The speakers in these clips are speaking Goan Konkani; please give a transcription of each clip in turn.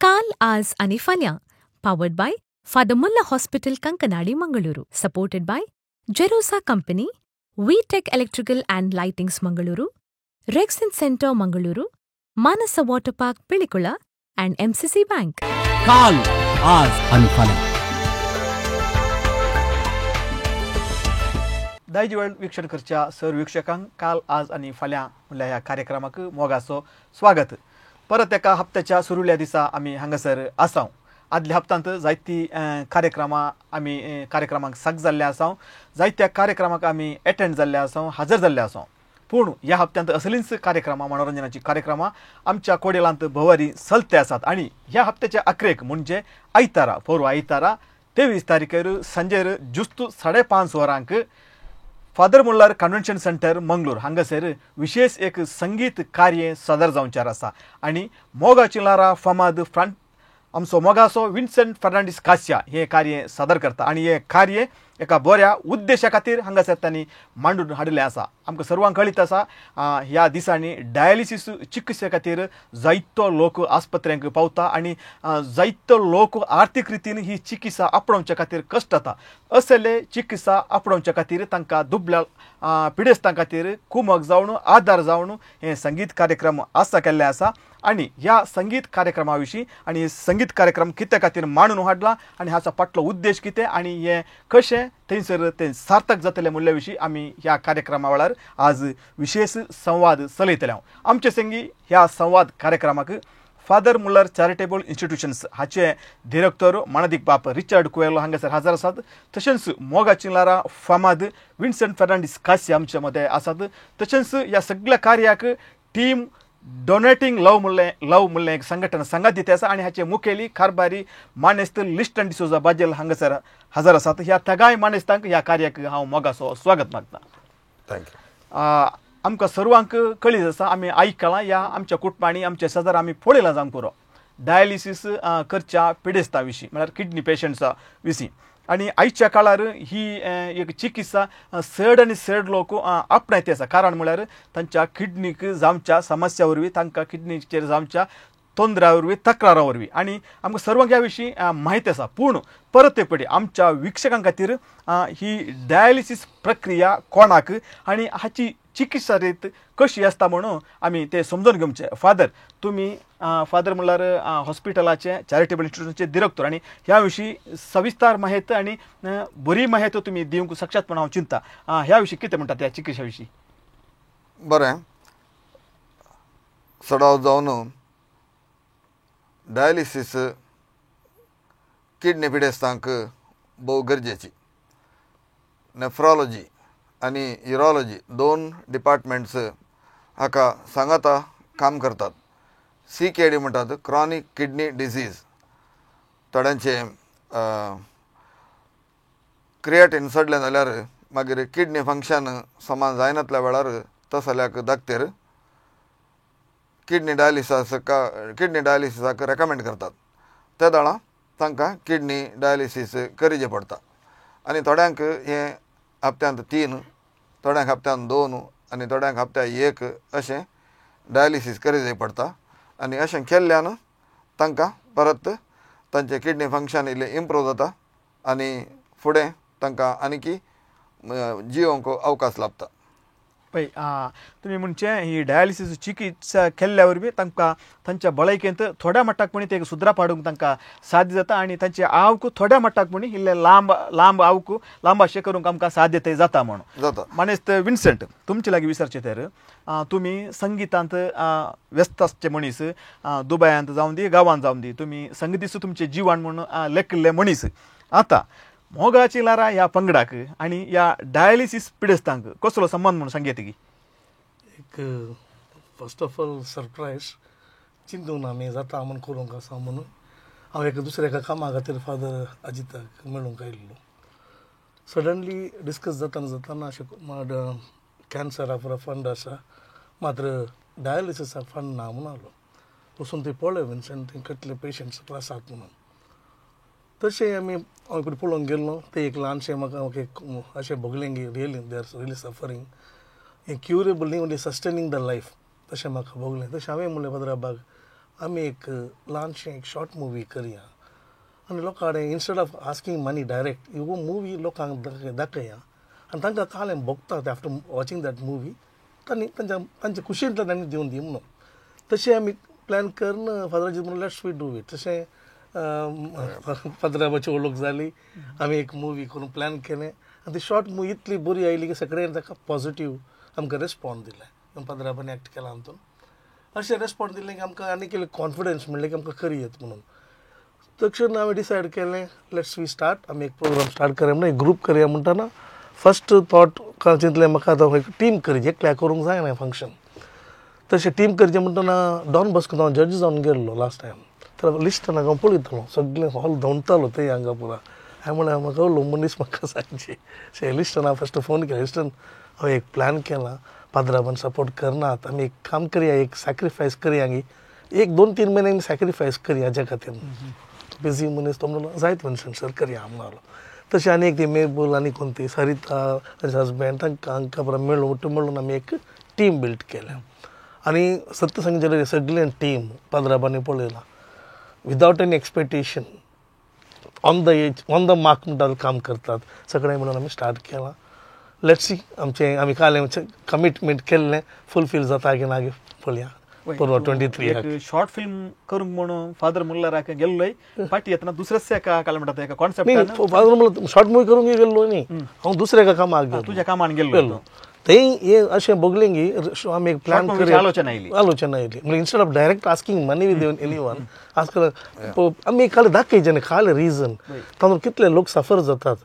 काल, आज आनी फाल्यां. Powered by Father Muller hospital, Kankanady, Mangaluru. Supported by Jerosa company, V Tech electrical and lightings, Mangaluru, Rexin centre, Mangaluru, Manasa water park, Pilikula and MCC bank. काल, आज आनी फाल्यां. दायज वेळ वीक्षण करच्या सर वीक्षकांक काल, आज आनी फाल्यां म्हणल्यार ह्या कार्यक्रमाक मोगाचो स्वागत. परत एका हप्त्याच्या सुरुल्या दिसा आमी हांगासर आसाव. आदल्या हप्तांत जायती कार्यक्रमां आमी कार्यक्रमांक साक जाल्ले आसाव, जायत्या कार्यक्रमाक आमी एटेंड जाल्ले आसाव, हाजर जाल्ले आसाव. पूण ह्या हप्त्यांत असलींच कार्यक्रमां, मनोरंजनाची कार्यक्रमां आमच्या कोडेलांत भोंवारी चलते आसात. आनी ह्या हप्त्याच्या अखेरेक म्हणजे आयतारा, पोरवा आयतारा 23 तारखेर सांजेर जुस्त 5:30 वरांक Father Muller convention centre, Mangalore हांगासर विशेष एक संगीत कार्य सादर जावचें आसा. आनी मोगाची लारा फामाद फ्रांट आमचो मोगाचो विन्सेंट फर्नांडीस कास्या हें कार्य सादर करता. आनी हें कार्य एका बऱ्या उद्देशा खातीर हांगासर तांणी मांडून हाडिल्लें आसा. आमकां सर्वांक कळीत आसा, ह्या दिसांनी डायलिसीस चिकित्से खातीर जायतो लोक आस्पत्र्यांक पावता आनी जायतो लोक आर्थीक रितीन ही चिकित्सा आपणावचे खातीर कश्ट जाता. असले चिकित्सा आपणावचे खातीर तांकां दुबल्या पिडेस्तां खातीर कुमक जावन आदार जावन हें संगीत कार्यक्रम आसा केल्लें आसा. आनी ह्या संगीत कार्यक्रमा विशीं आनी संगीत कार्यक्रम कित्या खातीर मांडून हाडला आनी हाचो फाटलो उद्देश कितें आनी हें कशें थंयसर तें सार्थक जातलें म्हणल्या विशीं आमी ह्या कार्यक्रमा वेळार आज विशेष संवाद चलयतले. हांव आमचे संगी ह्या संवाद कार्यक्रमाक फादर मुल्लर चॅरिटेबल इन्स्टिट्युशन्स हाचे डिरेक्टर मानादीक बाप रिचर्ड कुएलो हांगासर हजर आसात. तशेंच मोगाची लारा फामाद विन्सेंट फर्नांडीस कासी आमचे मदें आसात. तशेंच ह्या सगळ्या कार्याक टीम डोनेटींग लव म्हणलें लव म्हणलें एक संघटन सांगात दिता आसा आनी हाचे मुखेली कारभारी मानेस्त लिस्टन डिसोजा बाजेल हांगासर हजर आसात. ह्या तगाय मानेस्तांक ह्या कार्याक हांव मोगाचो स्वागत मागता. Thank you. आमकां सर्वांक कळीत आसा, आमी आयकलां ह्या आमच्या कुटुंबांनी आमच्या शेजार आमी पळयलां जावंक पुरो डायलिसीस करच्या पिडेस्ता विशीं, म्हळ्यार किडनी पेशंट्सा विशीं. आनी आयच्या काळार ही एक चिकित्सा चड आनी चड लोक आपणायते आसा. कारण म्हळ्यार तांच्या किडनीक जावच्या समस्या वरवीं, तांकां किडनीचेर जावच्या तोंदरा वरवीं, तक्रारा वरवीं आनी आमकां सर्वांक ह्या विशीं म्हायती आसा. पूण परत एक फावटी आमच्या वीक्षकां खातीर ही डायलिसीस प्रक्रिया कोणाक आनी हाची चिकित्सा रीत कशी आसता म्हणून आमी ते समजून घेवचें. फादर, तुमी फादर म्हणल्यार हॉस्पिटलाचे चॅरिटेबल इन्स्टिट्युशनाचे डिरेक्टर आनी ह्या विशीं सविस्तर माहिती आनी बरी माहिती तुमी दिवंक शकतात म्हूण हांव चिंता. ह्या विशीं कितें म्हणटा त्या चिकित्सा विशीं? बरें, सडाव जावन डायलिसीस किडनी पिडेस्तांक भोव गरजेची. नेफ्रॉलॉजी आनी युरोलॉजी दोन डिपार्टमेंट्स हाका सांगाता काम करतात. सी के डी म्हणटात, क्रॉनीक किडनी डिसीज. थोड्यांचे क्रिएटीन चडलें जाल्यार मागीर किडनी फंक्शन समान जायनातल्या वेळार तसल्याक दाक्तेर किडनी किडनी डायलिसिसाक रेकमेंड करतात. ते दाळा तांकां किडनी डायलिसीस करचें पडटा. आनी थोड्यांक हें हप्त्यांत 3, थोड्यांक हप्त्यांत 2 आनी थोड्यांक हप्त्याक 1 अशें डायलिसीस करचें पडटा. आनी अशें केल्ल्यान तांकां परत तांचें किडनी फंक्शन इल्लें इम्प्रूव जाता आनी फुडें तांकां आनीकी जिवंक अवकाश लाभता. पळय, तुमी म्हणचे ही डायलिसीस चिकित्सा केल्ल्या वरवीं तांकां तांच्या भलायकेंत थोड्या मट्टाक म्हणी ते सुदराप हाडूंक तांकां साध्य जाता आनी तांचे आवक थोड्या मट्टाक म्हणी इल्लें लांब लांब आवक लांब अशें करूंक आमकां साध्यताय जाता म्हणून जाता. मानेस्त विन्सेंट, तुमचे लागीं विचारचें तर तुमी संगितांत व्यस्त आसचे मनीस, दुबयांत जावं दी गांवांत जावं दी, तुमी संगीत तुमचें जिवन म्हणून लेखिल्ले मनीस. आतां मोगाची लारा ह्या पंगडाक आनी ह्या डायलिसीस पिडेस्तांक कसलो संबंद म्हणून सांगयत की? एक फर्स्ट ऑफ ऑल सरप्रायज चिंतून आमी जाता म्हूण करूंक आसा म्हणून हांव एका दुसऱ्या एका कामा खातीर फादर अजिताक मेळूंक आयिल्लो. सडनली डिस्कस जातना जातना अशें कॅन्सरा पुरो फंड आसा मात्र डायलिसिसाक फंड ना म्हणून आलो. वचून थंय पळय विन्सेंट थंय कितले पेशंट्स त्रासात म्हणून. तशें आमी हांव इकडे पळोवंक गेल्लो ते एक ल्हानशें म्हाका एक अशें भोगलें की really they are really suffering, हें क्युरेबल न्ही, ओन्ली सस्टेनींग the life तशें म्हाका भोगलें. तशें हांवें म्हणलें फादर आबाक आमी एक ल्हानशें एक शॉर्ट मुवी करया आनी लोकां कडेन instead of asking money direct हो मुवी लोकांक दाखया आनी तांकां कालें भोगता ते आफ्टर वॉचिंग that movie तांणी तांच्या तांच्या खुशयेंतल्यान तांणी दिवन दी म्हणून. तशें आमी प्लॅन करून फादराजी म्हणून let's we do it. तशें फादराबाची वळख जाली, आमी एक मुवी करून प्लॅन केलें आनी ती शॉर्ट मुवी इतली बरी आयली की सगळ्यांनी ताका पॉझिटीव आमकां रिस्पॉन्स दिलें. फादराबांनी एक्ट केला हातून अशें रिस्पॉन्स दिलें की आमकां आनी केलें कॉन्फिडन्स म्हणलें की आमकां करयेत म्हणून. तक्षण हांवें डिसायड केलें let's we start, आमी एक प्रोग्राम स्टार्ट करया म्हणून एक ग्रूप करया म्हणटना फर्स्ट थॉट चिंतलें म्हाका आतां एक टीम करची, एकल्या करूंक जायना फंक्शन. तशें टीम करचें म्हणटना डॉन बॉस्को हांव जज जावन गेल्लो लास्ट टायम, तर लिस्टान हांव पळयतालो सगळें हॉल धांवतालो थंय हांगा पुरा. हांवें म्हणलें म्हाका उलो मनीस म्हाका सांगचें अशें लिस्टान हांव फस्ट फोन केलो, लिस्टन हांवें एक प्लॅन केला, पाद्राबान सपोर्ट करनात, आमी एक काम करया, एक सॅक्रिफायस करया गी एक 2-3 म्हयने आमी सॅक्रिफायस करया हाज्या खातीर. बिजी मनीस तो म्हणलो जायत विन्सन सर करया म्हणलो. तशें आनी एक ती मेबूल आनी कोण ती सरिता ताजे हजबंड तांकां हांकां बरो मेळून उठून मेळून आमी एक टीम बिल्ड केलें. आनी सत्य सांगचें जाल्यार सगळें टीम पाद्राबांनी पळयलां without any expectation on the age on the mark म्हणटा काम करतात सगळें म्हणून आमी स्टार्ट केलां. Let's see आमचें आमी काल कमिटमेंट केल्लें फुलफील जाता की ना पळया. परवा 23 शॉर्ट फिल्म करूंक म्हणून फादर मुल्लराक गेल्लोय फाटी येतना दुसऱ्याच एका काल म्हणटा एका concept father Muller short movie करूंक गेल्लो न्ही, हांव दुसऱ्या एका कामाक गेलो, तुज्या कामान गेल्लो. थंय हे अशें भोगलें की आमी एक प्लॅन करूया, आलोचना आयली, आलोचना आयली म्हणजे instead of direct asking money with anyone आजकाल आमी खाली दाखयचें न्ही खाली रिजन तातूंत कितले लोक सफर जातात.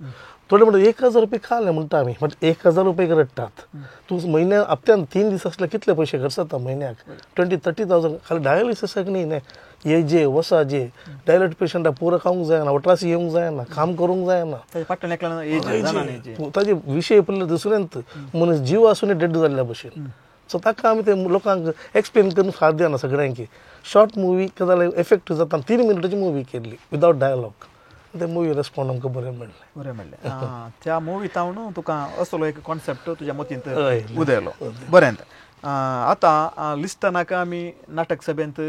थोडे म्हणटा 1000 रुपये खाले म्हणटा आमी, बट 1000 रुपये रडटात. तूं म्हयन्या हप्त्यान 3 दीस आसल्यार कितले पयशे खर्च जाता म्हयन्याक 20-30,000 खाली डायलिसिसाक न्ही न्ही हे जे वसा जे डायलिसिस पेशंटाक पुरो खावंक जायना, वट्रासी येवंक जायना, काम करूंक जायना, ताजे विशय पडले दुसऱ्यांत मनीस जीव आसून डेड जाल्ल्या भशेन. सो ताका आमी ते लोकांक एक्सप्लेन करून फार दिना सगळ्यांक. शॉर्ट मुवी जाल्यार इफेक्ट जाता. 3 मिनटाची मुवी केल्ली विदावट डायलॉग, ते मुवी रेस्पॉन्ड आमकां बरें मेळ्ळें. बरें मेळ्ळें. त्या मुवी तावन तुका असलो एक कॉन्सेप्ट तुज्या मतींत उदयलो. बरें, आतां लिस्टनाक आमी नाटक सभेंत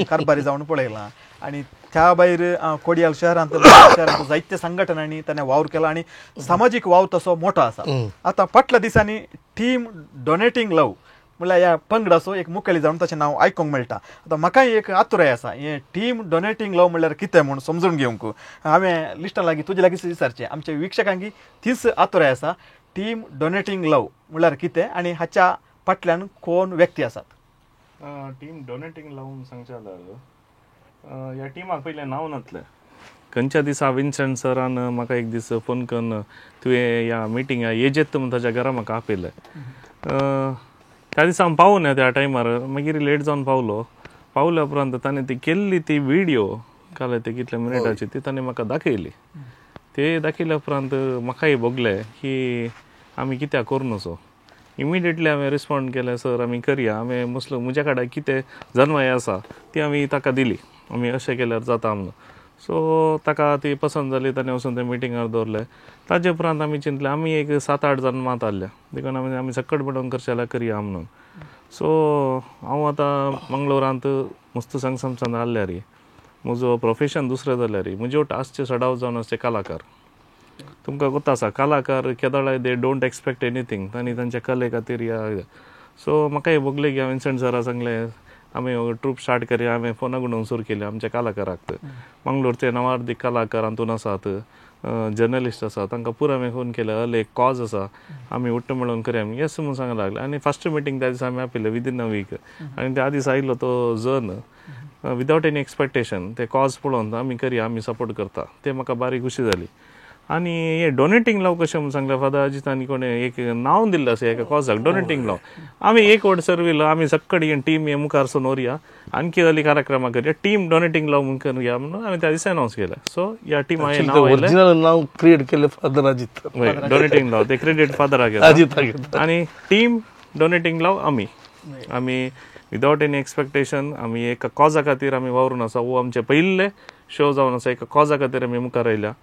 कारभारी जावन पळयलां आनी त्या भायर कोडियाल शहरांत शहरांत जायते संघटनांनी ताणें वावर केला आनी सामाजीक वावर तसो मोठो आसा. आतां फाटल्या दिसांनी टीम डोनेटींग लव म्हणल्यार ह्या पंगडाचो एक मुखेली जावन ताचें नांव आयकूंक मेळटा. आतां म्हाकाय एक आतुराय आसा हें टीम डोनेटींग लव म्हणल्यार कितें म्हूण समजून घेवंक. हांवें लिस्टा लागीं तुजे लागीं विचारचें, आमच्या विक्षकांक तीच आतुराय आसा, टीम डोनेटींग लव म्हणल्यार कितें आनी हाच्या फाटल्यान कोण व्यक्ती आसात? टीम डोनेटींग लव सांगचें जाल्यार ह्या टिमाक पयलें नांव नासलें. खंयच्या दिसा विन्सेंट सरान म्हाका एक दीस फोन करून तुवें ह्या मिटिंगा येजेत म्हूण ताच्या घरा म्हाका आपयलें. त्या दिसा हांव पावना त्या टायमार, मागीर लेट जावन पावलो. पावल्या उपरांत ताणें ती केल्ली ती व्हिडियो काल ती कितल्या मिनटाची ती ताणें म्हाका दाखयली. ते दाखयल्या उपरांत म्हाकाय भोगलें की आमी कित्याक करूं नजो. इमिडिएटली हांवें रिस्पोंड केलें, सर आमी करया, हांवें मुसलो म्हज्या कडेन कितें जनवाय आसा ती आमी ताका दिली, आमी अशें केल्यार जाता म्हणून. सो ताका ती पसंत जाली, ताणें वचून ते मिटिंगार दवरलें. ताजे उपरांत आमी चिंतलें आमी एक 7-8 जाण मात आहल्या देखून आमी आमी सकट पडोवन करचें जाल्यार करया म्हणून. सो हांव आतां मंगळूरांत मस्त संगसमसान आहल्यार म्हजो प्रोफेशन दुसरें जाल्यार म्हज्यो आसचे सडाव जावन आसचे कलाकार. तुमकां गोत्ता आसा कलाकार केदोळाय they don't expect anything, तांणी तांच्या कले खातीर या. सो म्हाका हें भोगलें की हांवें विन्सेंट सरा सांगलें आमी ट्रूप स्टार्ट करया. हांवें फोना गुंडोवन सुरू केली आमच्या कलाकाराक. मंगळूरचे नवार्दीक कलाकार हातून आसात, जर्नलिस्ट आसा, तांकां पुरो हांवें फोन केले, अले एक कॉज आसा आमी उट्ट मेळोवन करया येस म्हूण सांगूंक लागले. आनी फर्स्ट मिटींग त्या दिसा आमी आपयलें विदीन अ वीक. आनी त्या दीस आयलो तो जन विदावट एनी एक्सपेक्टेशन, ते कॉज पळोवन आमी करया, आमी सपोर्ट करता, ते म्हाका बारीक खुशी जाली. आनी हे डोनेटींग लव कशें म्हूण सांगलें फादर अजितान कोणें एक नांव दिल्लें आसा एका कॉजाक डोनेटींग लव. आमी एक वट सर्वीलो आमी सक्कडी टीम हे मुखार सून व्हरया आणखी अली कार्यक्रमाक करया, टीम डोनेटींग लव म्हूण करया म्हणून आमी त्या दिसा अनावन्स केलें. सो ह्या टिमा हें नांव आयलें, ओरिजिनल नांव क्रिएट केलें फादर अजित, डोनेटींग लव ते क्रेडीट फादराक अजिताक. आनी टीम डोनेटींग लव आमी आमी विदावट एनी एक्सपेक्टेशन आमी एका कॉजा खातीर आमी वावरून आसा. वो आमचे पयिल्ले शो जावन आसा, एका कॉजा खातीर आमी मुखार आयल्या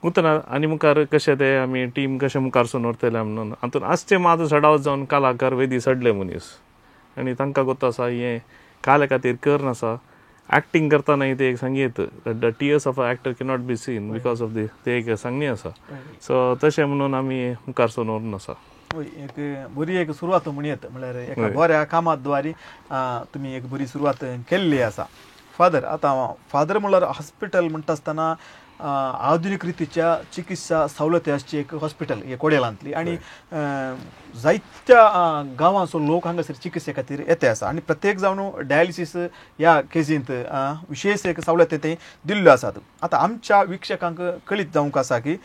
कुतना आनी मुखार कशें ते आमी टीम कशें मुखार सून व्हरतले म्हणून. हातून आसचे मात सडावत जावन कलाकार वेदी सडले मनीस आनी तांकां गोत्तो आसा हें काले खातीर कर आसा, एक्टिंग करतना ते एक सांगयत the tears of a actor cannot be seen because of the ते एक सांगणी आसा. सो तशें म्हणून आमी मुखार सरून व्हरून आसा. एक बरी एक सुरवात म्हणयत म्हणल्यार एका बऱ्या कामाद्वारे तुमी एक बरी सुरवात केल्ली आसा. फादर, आतां फादर म्हणल्यार हॉस्पिटल म्हणटा आसतना आधुनीक रितीच्या चिकित्सा सवलती आसची एक हॉस्पिटल हे कोडेलांतली आनी जायत्या गांवांचो लोक हांगासर चिकित्से खातीर येते आसा आनी प्रत्येक जावन डायलिसीस ह्या केजींत विशेष एक सवलती ते दिल्ल्यो आसात. आतां आमच्या वीक्षकांक कळीत जावंक आसा की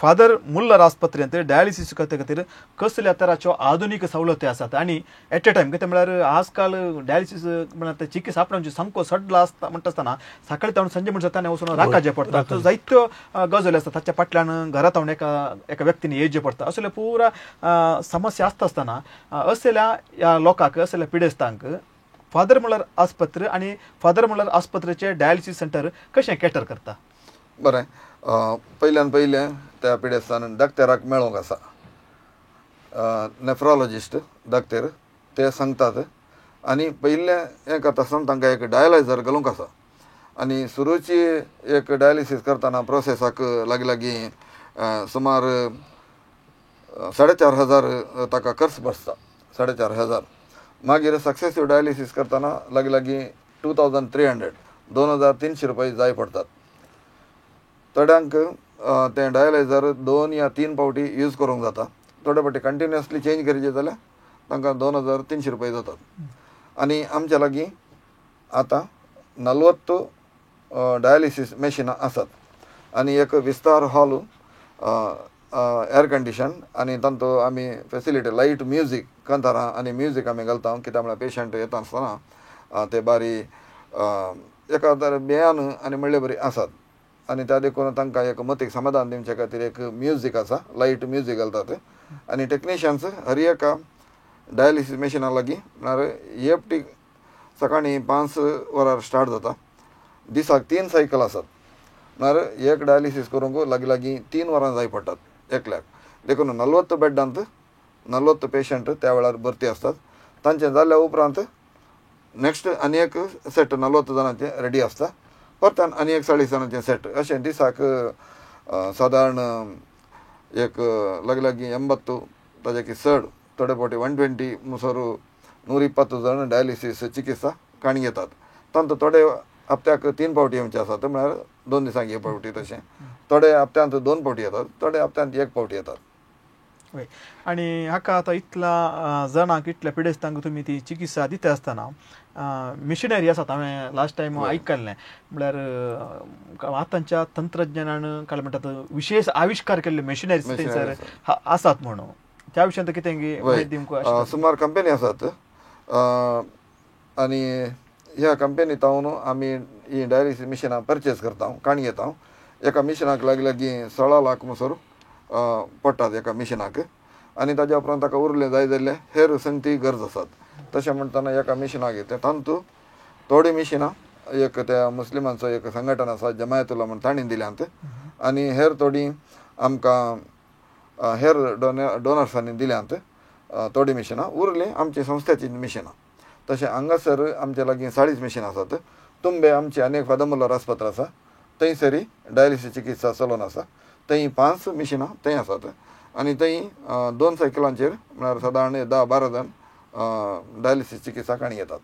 फादर मुल्लर आस्पत्रेंत डायलिसीस खातीर कसल्या तराच्यो आधुनीक सवलती आसात आनी एट ए टायम कितें म्हळ्यार आजकाल डायलिसीस म्हळ्यार चिकित्सा आपणाची सामको सडला आसता म्हणटा आसतना सकाळी तावन संजे म्हणटा ताणें वचून राखाचें पडटा, जायत्यो गजाली आसता ताच्या फाटल्यान घरांत हांव एका एका व्यक्तीन येवचें पडटा, असले पुरा समस्या आसता आसतना असल्या ह्या लोकांक असल्या पिडेस्तांक फादर मुल्लर आस्पत्र आनी फादर मुल्लर आस्पत्रेचें डायलिसीस सेंटर कशें कॅटर करता? बरें, पयल्यान पयलें त्या पिडेस्तान डॉक्टराक मेळोंक आसा, नेफ्रोलॉजिस्ट डॉक्टर ते सांगतात आनी पयलें हें करता आसतना तांकां एक डायलायझर घालूंक आसा आनी सुरूची एक डायलिसीस करतना प्रोसेसाक लागीं लागीं सुमार 4,500 ताका खर्च बसता, 4,500. मागीर सक्सेसीव डायलिसीस करतना लागीं लागीं 2,300 2,300 रुपये जाय पडटात. थोड्यांक तें डायलायझर 2 या 3 फावटी यूज करूंक जाता, थोडे फावटी कंटिन्युअसली चेंज करचें जाल्यार तांकां 2,300 रुपये जातात. आनी आमच्या लागीं आतां 40 डायलिसीस मशिनां आसात आनी एक विस्तार हॉल एअर कंडिशन आनी तांतू आमी फेसिलिटी लायट म्युजीक कांतारां आनी म्युजीक आमी घालता कित्याक म्हळ्यार पेशंट येता आसतना ते बारी एका बेयान आनी म्हणले बरी आसात आनी त्या देखून तांकां एक मतीक समाधान दिवचे खातीर एक म्युजीक आसा, लायट म्युजीक घालतात आनी टॅक्निशियन्स हर एका डायलिसीस मशिना लागीं म्हळ्यार एकटी सकाळीं 5 वरार स्टार्ट जाता, दिसाक 3 सायकल आसात म्हळ्यार एक डायलिसीस करूंक लागीं लागीं 3 वरां जाय पडटात एकल्याक. देखून 40 बेडांत 40 पेशंट त्या वेळार भरती आसतात. तांचें जाल्या उपरांत नेक्स्ट आनी एक सेट 40 जाणांचें रेडी आसता, परतान आनी एक 40 जाणांचें सेट, अशें दिसाक सादारण एक लागीं लागीं 80 ताजे चड थोडे फावटी 120 मुसर 120 जाण डायलिसीस चिकित्सा काणी घेतात. तांतूं थोडे हप्त्याक 3 फावटी येवचे आसात म्हळ्यार 2 दिसांक 1 फावटी, तशें थोडे हप्त्यांत 2 फावटी येतात, थोडे हप्त्यांत 1 फावटी येतात. वय, आनी हाका आतां इतल्या जाणांक इतल्या पिडेस्तांक तुमी ती चिकित्सा दिता आसतना मिशनरी आसात, हांवें लास्ट टायम आयकल्लें म्हळ्यार आतांच्या तंत्रज्ञानान काय म्हणटात विशेष आविश्कार केल्ले मशिनरी थंयसर आसात म्हणून त्या विशयांत कितें? सुमार कंपनी आसात आनी ह्या कंपनी तावन आमी ही डायलिसीस मिशिनां परचेज करता, काणी घेता. एका मिशिनाक लागीं लागीं 16 लाख मुसर पडटात एका मिशिनाक आनी ताज्या उपरांत ताका उरलें जाय जाल्यार हेर संगती गरज आसात. तशें म्हणटना एका मिशिनाक घेतलें तातूंत थोडीं मिशिनां एक त्या मुस्लिमांचो एक संघटन आसा जमायतुल्ला म्हण तांणी दिल्यांत आनी हेर थोडीं आमकां हेर डोनर्सांनी दिल्यांत थोडीं मिशिनां, उरलीं आमची संस्थेचीं मिशिनां. तशें हांगासर आमच्या लागीं 40 मिशिनां आसात. तुंबे आमची आनी एक फादर मुल्लर आस्पत्र आसा थंयसरी डायलिसीस चिकित्सा चलोवन आसा, थंय 5 मिशिनां थंय आसात आनी थंय 2 सायकलांचेर म्हळ्यार सादारण 10-12 जाण डायलिसीस चिकित्सा काणी घेतात.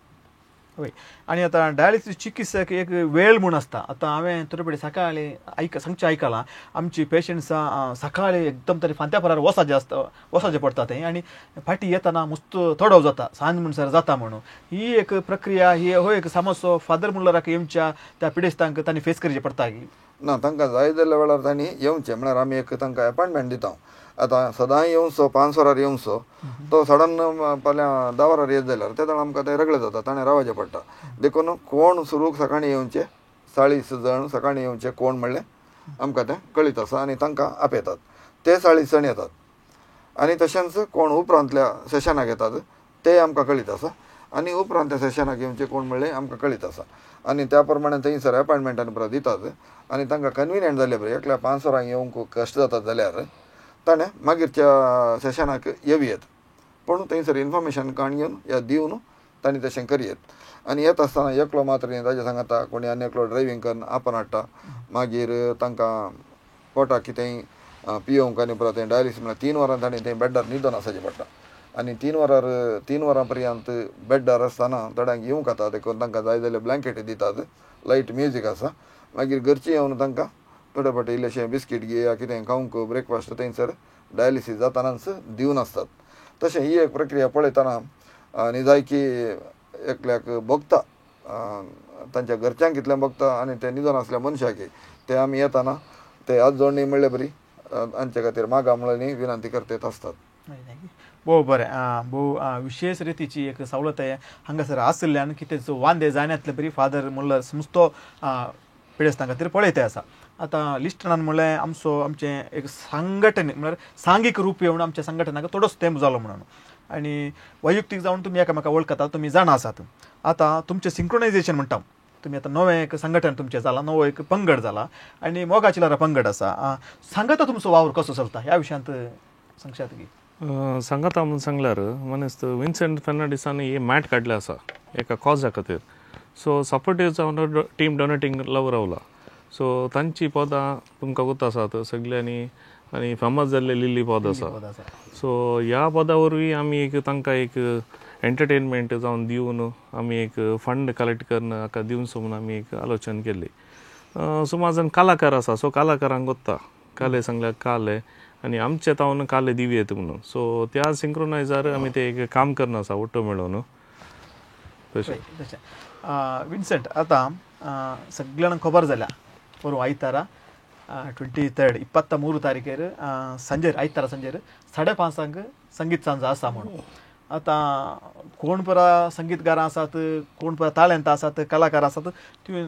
वय, आनी आतां डायलिसीस चिकित्सेक एक वेळ म्हूण आसता. आतां हांवें थोडे फावटी सकाळीं सांगचें आयकलां आमची पेशंट्सां सकाळीं एकदम तरी फांत्या परार वसाचें आसता, वसाचें पडटा तें आनी फाटीं येतना मस्त थोडो जाता, सांज म्हणसर जाता म्हणून ही एक प्रक्रिया, ही हो एक समस्या फादर मुल्लराक येवच्या त्या पिडेस्तांक तांणी फेस करचें पडटा की ना? तांकां जाय जाल्ल्या वेळार तांणी येवचें म्हळ्यार आमी एक तांकां एपॉयंटमेंट दिता. आतां सदांय येवचो 5 वरार येवचो तो सडन फाल्यां 10 वरार येत जाल्यार तेन्ना आमकां तें रगळे जाता, ताणें रावचें पडटा. देखून कोण सुरूक सकाळीं येवचें 40 जाण सकाळीं येवचें कोण म्हणलें आमकां तें कळीत आसा आनी तांकां आपयतात, ते 40 जाण येतात. आनी तशेंच कोण उपरांतल्या सेशनाक येतात ते आमकां कळीत आसा आनी उपरांतल्या सेशनाक येवचें कोण म्हणलें आमकां कळीत आसा आनी त्या प्रमाणे थंयसर एपॉयंटमेंटान पुरा दितात आनी तांकां कन्विनियंट जालें पळय एकल्या 5 वरांक येवंक कश्ट जातात जाल्यार ताणें मागीरच्या सेशनाक येवं येत, पूण थंयसर इन्फॉर्मेशन काण घेवन या दिवन तांणी तशें करयेत. आनी येता आसतना एकलो मात्र न्ही, ताज्या सांगाता कोणी आनी एकलो ड्रायव्हींग करून आपण हाडटा, मागीर तांकां पोटाक कितेंय पियोवंक आनी परत तें डायलिसीस म्हळ्यार 3 वरां तांणी थंय बेड्डार न्हिदोन आसचें पडटा आनी 3 वरां पर्यंत बेड्डार आसतना थोड्यांक येवंक जाता, देखून तांकां जाय जाल्यार ब्लँकेट दितात, लायट म्युजीक आसा. मागीर घरचीं येवन तांकां थोडे फावटी इल्लेशें बिस्कीट घे या कितें खावंक ब्रेकफास्ट थंयसर डायलिसीस जातनाच दिवन आसतात. तशें ही एक प्रक्रिया पळयतना आनी जायकी एकल्याक भोगता, तांच्या घरच्यांक कितलें भोगता आनी ते निदोन आसल्या मनशाक ते आमी येतना ते हात जोडणी म्हणले बरी आमचे खातीर मागा म्हणून विनंती करतात आसतात. भोव बरें, भोव विशेष रितीची एक सवलत हांगासर आशिल्ल्यान कितें वांदे जायनातले बरी फादर मुल्लर समस्तो पिडेस्तां खातीर पळयते आसा. आतां लिस्टनान म्हणलें आमचो आमचें एक संघटन म्हळ्यार सांघीक रूप येवन आमच्या संघटनाक थोडोच तेंप जालो म्हणून आनी वैयक्तीक जावन तुमी एकामेका वळखतात, तुमी जाणा आसात. आतां तुमचें सिंक्रोनायझेशन म्हणटा, तुमी आतां नवें एक संघटन तुमचें जालां, नवो एक पंगड जाला आनी मोगा चिलारा पंगड आसा. सांगाता तुमचो वावर कसो चलता ह्या विशयांत सांगशात की? सांगाता म्हणून सांगल्यार मनेस्त विन्सेंट फेर्नांडीसांनी हे मॅट काडले आसा एका कॉजा खातीर. सो सपोर्टीव जावन टीम डोनेटींग लव रावला. सो तांची पदां तुमकां गोत आसात सगल्यांनी आनी फेमस जाल्ले लिल्ली पद आसा. सो ह्या पदा वरवीं आमी एक तांकां एक एंटरटेनमेंट जावन दिवन आमी एक फंड कलेक्ट करून हाका दिवचो म्हणून आमी एक आलोचन केल्ली. सुमार जाण कलाकार आसा, सो कलाकारांक गोत्ता काले सांगल्यार काले आनी आमचे तावन काले दिवयेत येता म्हणून. सो त्या सिंक्रोनायजार आमी ते एक काम करना आसा ओटो मेळोवन. तशें तशें विन्सेंट, आतां सगळ्यांक खबर जाल्या पोरूं आयतारा 23 23 तारखेर सांजेर आयतारा सांजेर 5:30 संगीत सांज आसा म्हणून. आतां कोण परा संगीतकारां आसात, कोण परा ताळेंत आसात, कलाकार आसात, तुवें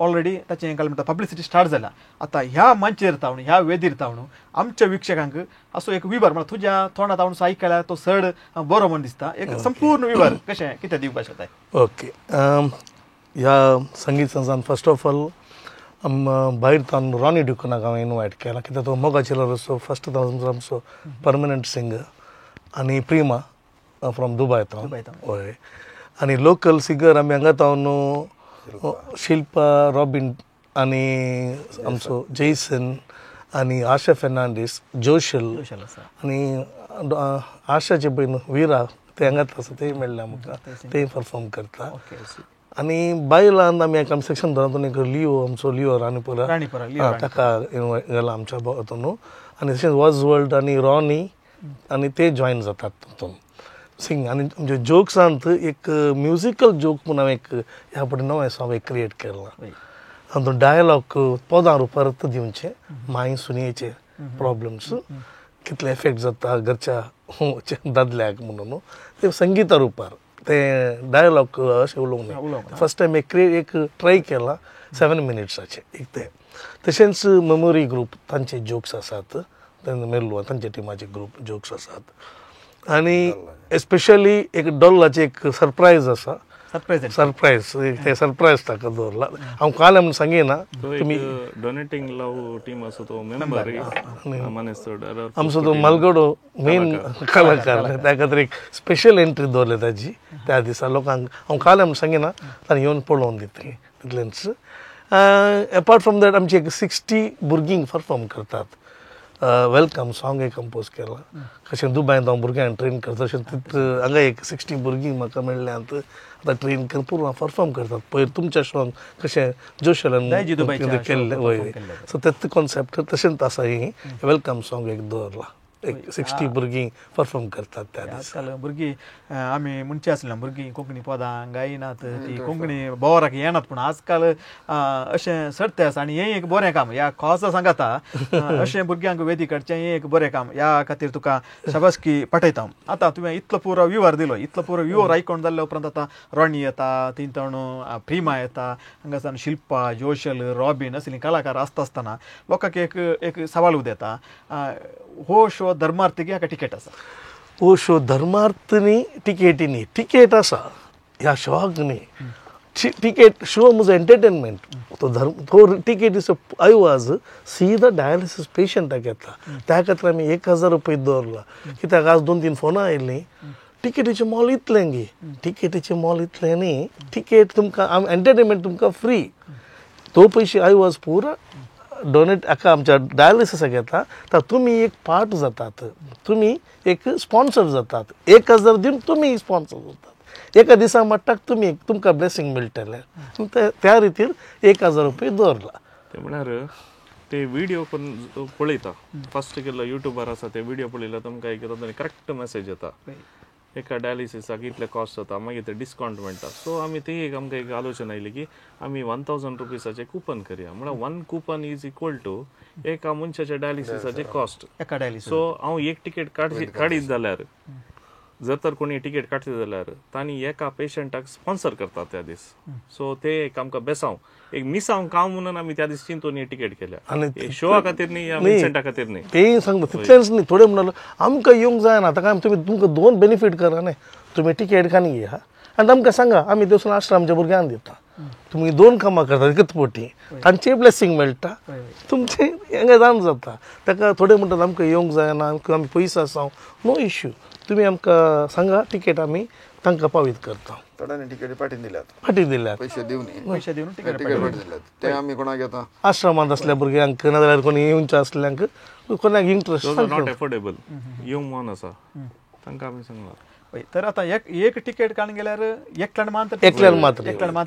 ऑलरेडी ताचें काय म्हणटा पब्लिसिटी स्टार्ट जाल्या. आतां ह्या मंचेर तावन ह्या वेदीर तावन आमच्या वीक्षकांक असो एक विवर म्हळ्यार तुज्या तोंडात हांव आयकल्यार तो चड बरो म्हूण दिसता, एक संपूर्ण विवर कशें कितें दिवपाक शकता? ओके, ह्या संगीत संजान फर्स्ट ऑफ ऑल भायर तावन रॉनी ड्युकनाक हांवें इनवायट केला, कित्याक तो मोगा चिलाराचो फर्स्ट आमचो परमनंट सिंगर आनी प्रिमा फ्रॉम दुबाय तावन. हय, आनी लोकल सिंगर आमी हांगा तावन शिल्पा रॉबीन आनी आमचो जैसन आनी आशा फेर्नांडीस, जोशल आनी आशाचे भयण विरा ते हांगाच आसा, तेय मेळ्ळे आमकां, तेय परफॉर्म करता. आनी बायलान आमी एका सेक्शन दवरता एक लिओ, आमचो लिओ राणीपुरा ताका गेला आमच्या हातून, आनी तशेंच वॉज वर्ल्ड आनी रॉनी आनी ते जॉयन जातात तातूंत सिंग. आनी आमच्या जोक्सांत एक म्युजिकल जोक म्हूण हांवें एक ह्या फावटी नवें सॉंग एक क्रिएट केलां. तातूंत डायलॉग पदां रुपार दिवचे, माय सुनयेचे प्रॉब्लम्स कितले एफेक्ट जाता घरच्या दादल्याक म्हणून ते संगिता रुपार ते डायलॉग अशें उलोवंक न्हय. फर्स्ट टायम एक एक ट्राय केला 7 मिनिट्साचे एक ते. तशेंच मेमोरी ग्रूप तांचे जोक्स आसात, मेल्लू तांच्या टिमाचे ग्रूप जोक्स आसात. आनी एस्पेशली एक डॉल्लाचें एक सरप्रायज आसा, सरप्रायज ते सरप्रायज ताका दवरला. हांव काल म्हणून सांगिना तुमी डोनेटींग लव टीम आसा तो मेंबर आमचो तो मालगडो मेन कलाकार, त्या खातीर एक स्पेशल एंट्री दवरल्या ताजी त्या दिसा लोकांक. हांव काल म्हणून सांगिना, ताणें येवन पळोवन दितली तितलेंच. एपार्ट फ्रॉम that आमची एक 60 भुरगीं परफॉर्म करतात. Welcome song एक कंपोज केलां, कशें दुबायन हांव भुरग्यांक ट्रेन करता तशें हांगा एक 60 भुरगीं म्हाका मेळ्ळ्यांत आतां ट्रेन करून पूर्ण परफॉर्म करतात. पयर तुमच्या शॉंग कशें जोशलान केल्लें, वय, सो तेच कॉन्सेप्ट तशेंच आसा. ही welcome song एक दवरलां, एक 60 भुरगीं परफॉर्म करतात त्या दिसा. आजकाल भुरगीं आमी म्हणचे आसले भुरगीं कोंकणी पदां गायनात, ती कोंकणी बोवाराक येनात, पूण आजकाल अशें सरते आसा. आनी हें एक बरें काम ह्या कॉजा सांगाता अशें भुरग्यांक वेदी काडचें हें एक बरें काम, ह्या खातीर तुका शाबासकी पाठयता. आतां तुवें इतलो पुरो विवर दिलो, इतलो पुरो विवर आयकोन जाल्ल्या उपरांत आतां रॉनी येता, थंय प्रिमा येता, हांगासान शिल्पा, जोशल, रॉबीन असलीं कलाकार आसता आसतना लोकांक एक एक सवाल उदेता, हो शो धर्मार्थी हाका टिकेट आसा? हो शो धर्मार्थ न्ही, टिकेटी न्ही, टिकेट आसा ह्या शोआक न्ही. टिकेट शो म्हजो एंटरटेनमेंट, तो धर्म तो टिकेट I was सीधा डायलिसीस पेशंटाक येता. त्या खातीर आमी 1000 रुपये दवरला, कित्याक आज 2-3 फोनां आयलीं, टिकेटीचें मोल इतलें गी, टिकेटीचें मोल इतलें न्ही, टिकेट तुमकां एंटरटेनमेंट तुमकां फ्री. तो पयशे I was पुरा डोनेट एका आमच्या डायलिसिसाक येता. तर तुमी एक पार्ट जातात, तुमी एक स्पॉन्सर जातात. 1000 दिवन तुमी स्पॉन्सर जातात. एका दिसा मट्टाक तुमी तुमकां ब्लेसिंग मेळटलें. त्या रितीर 1000 रुपये दवरला. ते म्हळ्यार ते व्हिडिओ करून पळयता फर्स्ट केल्लो युट्यूबार आसा ते व्हिडिओ पळयला तुमकां एक करेक्ट मेसेज येता. एका डायलिसिसाक इतले कॉस्ट जाता, मागीर ते डिस्कावंट मेळटा. सो आमी ती एक आमकां एक आलोचना आयली की आमी 1000 रुपीसाचे कूपन करया. म्हळ्यार 1 कूपन is equal to एका मनशाच्या डायलिसिसाचे कॉस्ट. सो हांव एक टिकेट काडीत जाल्यार, जर तर कोणी टिकेट काडटी जाल्यार तांणी एका पेशंटाक स्पॉन्सर करतात त्या दीस. सो ते एक आमकां बेसांव एक मिसांव काम म्हणून आमी त्या दीस चिंतून ही टिकेट केल्या. शोआ खातीर न्ही या विन्सेंटा खातीर न्ही. तेय सांगता तितलेंच न्ही. थोडे म्हणटाले आमकां येवंक जायना, ताका तुमी तुमकां 2 बेनिफीट करा न्ही, तुमी टिकेट कानी घेया आनी आमकां सांगा, आमी देवसून आश्रमच्या भुरग्यांक दिता. तुमी 2 कामां करतात एकच पोटी, तांचेय ब्लेसिंग मेळटा, तुमचें हांगा जाण जाता. ताका थोडे म्हणटात आमकां येवंक जायना, आमकां आमी पयस आसा. नो इश्यू, तुमी आमकां सांगा, टिकेट आमी तांकां पावीत करता. थोड्यांनी टिकेटी फाटीं दिल्यात, फाटीं दिल्यात, पयशे दिवन पयशे दिवन टिकेट फाटीं दिल्यात. ते आमी कोणाक घेता आश्रमांत आसल्या भुरग्यांक, नाजाल्यार कोणी येवच्या आसल्यांक, कोणाक इंट्रस्ट not affordable येवंक मन आसा तांकां आमी सांगला. तर आतां एक टिकेट काडून गेल्यार एकल्यान मात्र एकल्यान मात्र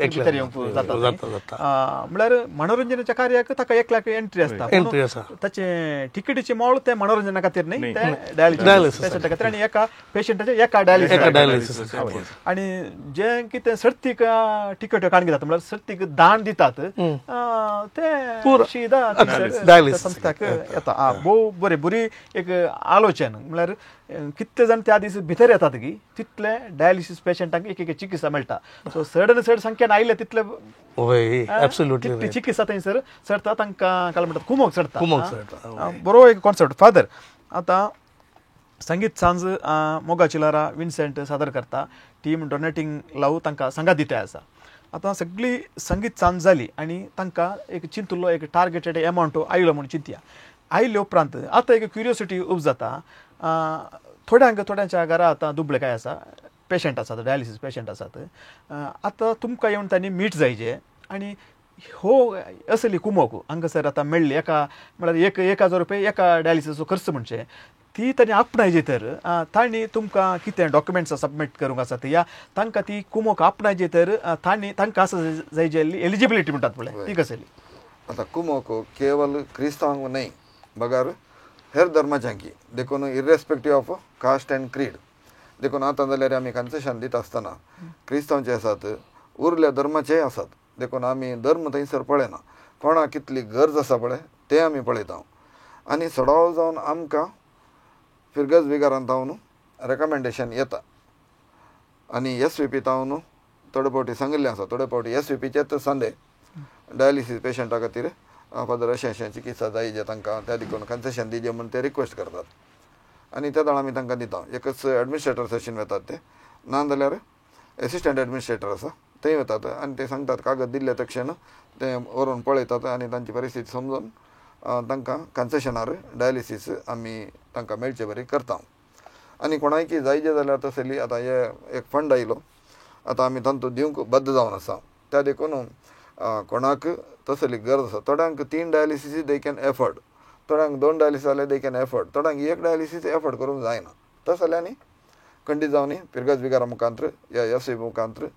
भितर येवंक जाता. म्हळ्यार मनोरंजनाच्या कार्याक ताका एकल्याक एंट्री आसता, एंट्री आसा. ताचें टिकेटीचें मोल तें मनोरंजना खातीर न्ही, तें डायलिसिस पेशंटा खातीर आनी एका पेशंटाचें एका डायलिसिस. आनी जें कितें सर्तीक टिकेट्यो काडून घेतात म्हळ्यार सर्तीक दान दितात तें शिदा संस्थाक येता. भोव बरें, बरी एक आलोचन. म्हळ्यार कितले जाण त्या दीस भितर येतात की तितले डायलिसिस पेशंटांक एक एक चिकित्सा मेळटा. सो चड आनी चड संख्येन आयले तितले तितली चिकित्सा थंयसर चडता, तांकां काय म्हणटात कुमोक चडता. बरो एक कॉन्सेप्ट. फादर, आतां संगीत सांज मोगाची लहरां विन्सेंट सादर करता, टीम डोनेटींग लावू तांकां सांगात दिता आसा. आतां सगळी संगीत सांज जाली आनी तांकां एक चिंतुल्लो एक टार्गेटेड एमावंट आयलो म्हूण चिंतया. आयले उपरांत आतां एक क्युरियोसिटी उब जाता. थोड्यांक थोड्यांच्या घरा आतां दुबळे काय आसा, पेशंट आसात, डायलिसीस पेशंट आसात. आतां तुमकां येवन तांणी मीट जायचे आनी हो असली कुमोक हांगासर आतां मेळ्ळी एका म्हळ्यार 1000 रुपया एका डायलिसिसाचो खर्च म्हणचे ती तांणी आपणायची. तर तांणी तुमकां कितें डॉक्युमेंट्स सबमीट करूंक आसात या तांकां ती कुमोक आपणायची तर तांणी तांकां आसा जायची एलिजिबिलिटी म्हणटात पळय ती कसली? आतां कुमोक केवल क्रिस्तांव न्हय बगर हेर धर्माच्यांकी, देखून irrespective of caste and creed. देखून आतां जाल्यार आमी कन्सेशन दिता आसतना क्रिस्तांवचे आसात, उरल्या धर्माचेय आसात. देखून आमी धर्म थंयसर पळयना, कोणाक कितली गरज आसा पळय तें आमी पळयता. आनी सडाव जावन आमकां फिरगज विगारान तावन रेकमेंडेशन येता आनी एस वी पी तावन थोडे फावटी सांगिल्लें आसा, थोडे फावटी एस वी पीचेच सांदे डायलिसीस पेशंटा खातीर फादर अशें अशें चिकित्सा जाय जे तांकां त्या देखून कन्सेशन दिजे म्हूण ते रिक्वेस्ट करतात आनी त्या वेळार आमी तांकां दिता. एकच एडमिनिस्ट्रेटर सेशन वतात ते, ना जाल्यार एसिस्टंट एडमिनिस्ट्रेटर आसा थंय वतात आनी ते सांगतात कागद दिल्ले तक्षण ते व्हरून पळयतात आनी तांची परिस्थिती समजून तांकां कन्सेशनार डायलिसीस आमी तांकां मेळचे बरी करता. आनी कोणायकी जायजे जाल्यार तसली आतां हे एक फंड आयलो, आतां आमी तांतूत दिवंक बद्द जावन आसा. त्या देखून कोणाक तसली गरज आसा, थोड्यांक 3 डायलिसीस they can afford, थोड्यांक 2 डायलिसीस जाल्यार they can afford, थोड्यांक 1 डायलिसीस एफर्ड करूंक जायना. तस जाल्यार खंडीत जावन फिरगज विगारा मुखांत्र या एस वी मुखांत्र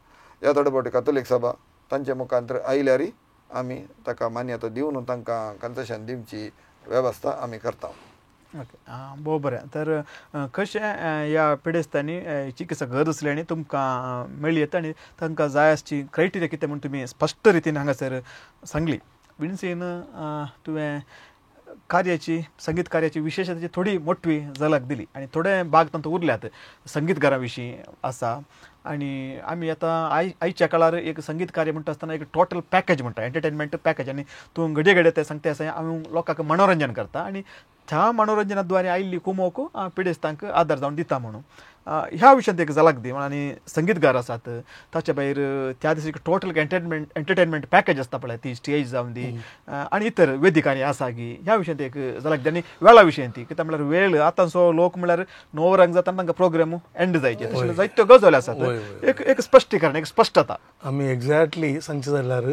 या थोडे फावटी कातोलीक सभा तांचे मुखांत्र आयल्यार आमी ताका मान्यता दिवन तांकां कन्सेशन दिवची वेवस्था आमी करता. ओके, भोव बरें. तर कशें ह्या पिडेस्तांनी चिकित्सा गरज आसली आनी तुमकां मेळ्ळी येता आनी तांकां जाय आसची क्रायटेरिया कितें म्हूण तुमी स्पश्ट रितीन हांगासर सांगली. विन्सीन, तुवें कार्याची संगीत कार्याची विशेषताची थोडी मोठी झलक दिली आनी थोडे भाग तांतूत उरल्यात संगीतकारा विशीं आसा. आनी आमी आतां आयच्या काळार एक संगीत कार्य म्हणटा आसतना एक टोटल पॅकेज म्हणटा, एंटरटेनमेंट पॅकेज. आनी तूं घडये घडये तें सांगता आसा आमी लोकांक मनोरंजन करता आनी त्या मनोरंजनाद्वारे आयिल्ली कुमोक पिडेस्तांक आदार जावन दिता म्हणून ह्या विशयांत एक झलक दी. आनी संगीतगार आसात ताच्या भायर त्या दिसा एक टोटल एंटरटेनमेंट पॅकेज आसता पळय, ती स्टेज जावन दी आनी इतर वेदिकांनी आसा की ह्या विशयांत एक झलक दी. आनी वेळा विशयांत ती कित्याक म्हणल्यार वेळ आतांचो लोक म्हणल्यार 9 वरांक जाता तांकां प्रोग्राम एंड जायचे, तशें जायत्यो गजाली आसात. एक एक स्पश्टीकरण, एक स्पश्टता. आमी एक्झॅक्टली सांगचें जाल्यार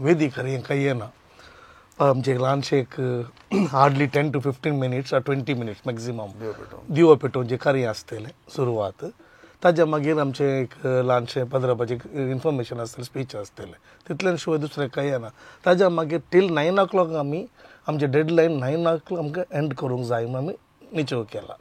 वेदिक कांय येना आमचे ल्हानशें एक hardly 10 to 15 minutes or 20 minutes maximum दिवो पेटोवन जें कार्य आसतलें सुरवात, ताज्या मागीर आमचें एक ल्हानशें पदराबाचें इन्फॉर्मेशन आसतलें, स्पीच आसतलें, तितल्यान शिवाय दुसरें कांय येना. ताज्या मागीर टील 9 o'clock आमी आमचें डेडलायन 9 o'clock आमकां एंड करूंक जाय म्हणून आमी निश्चय केला.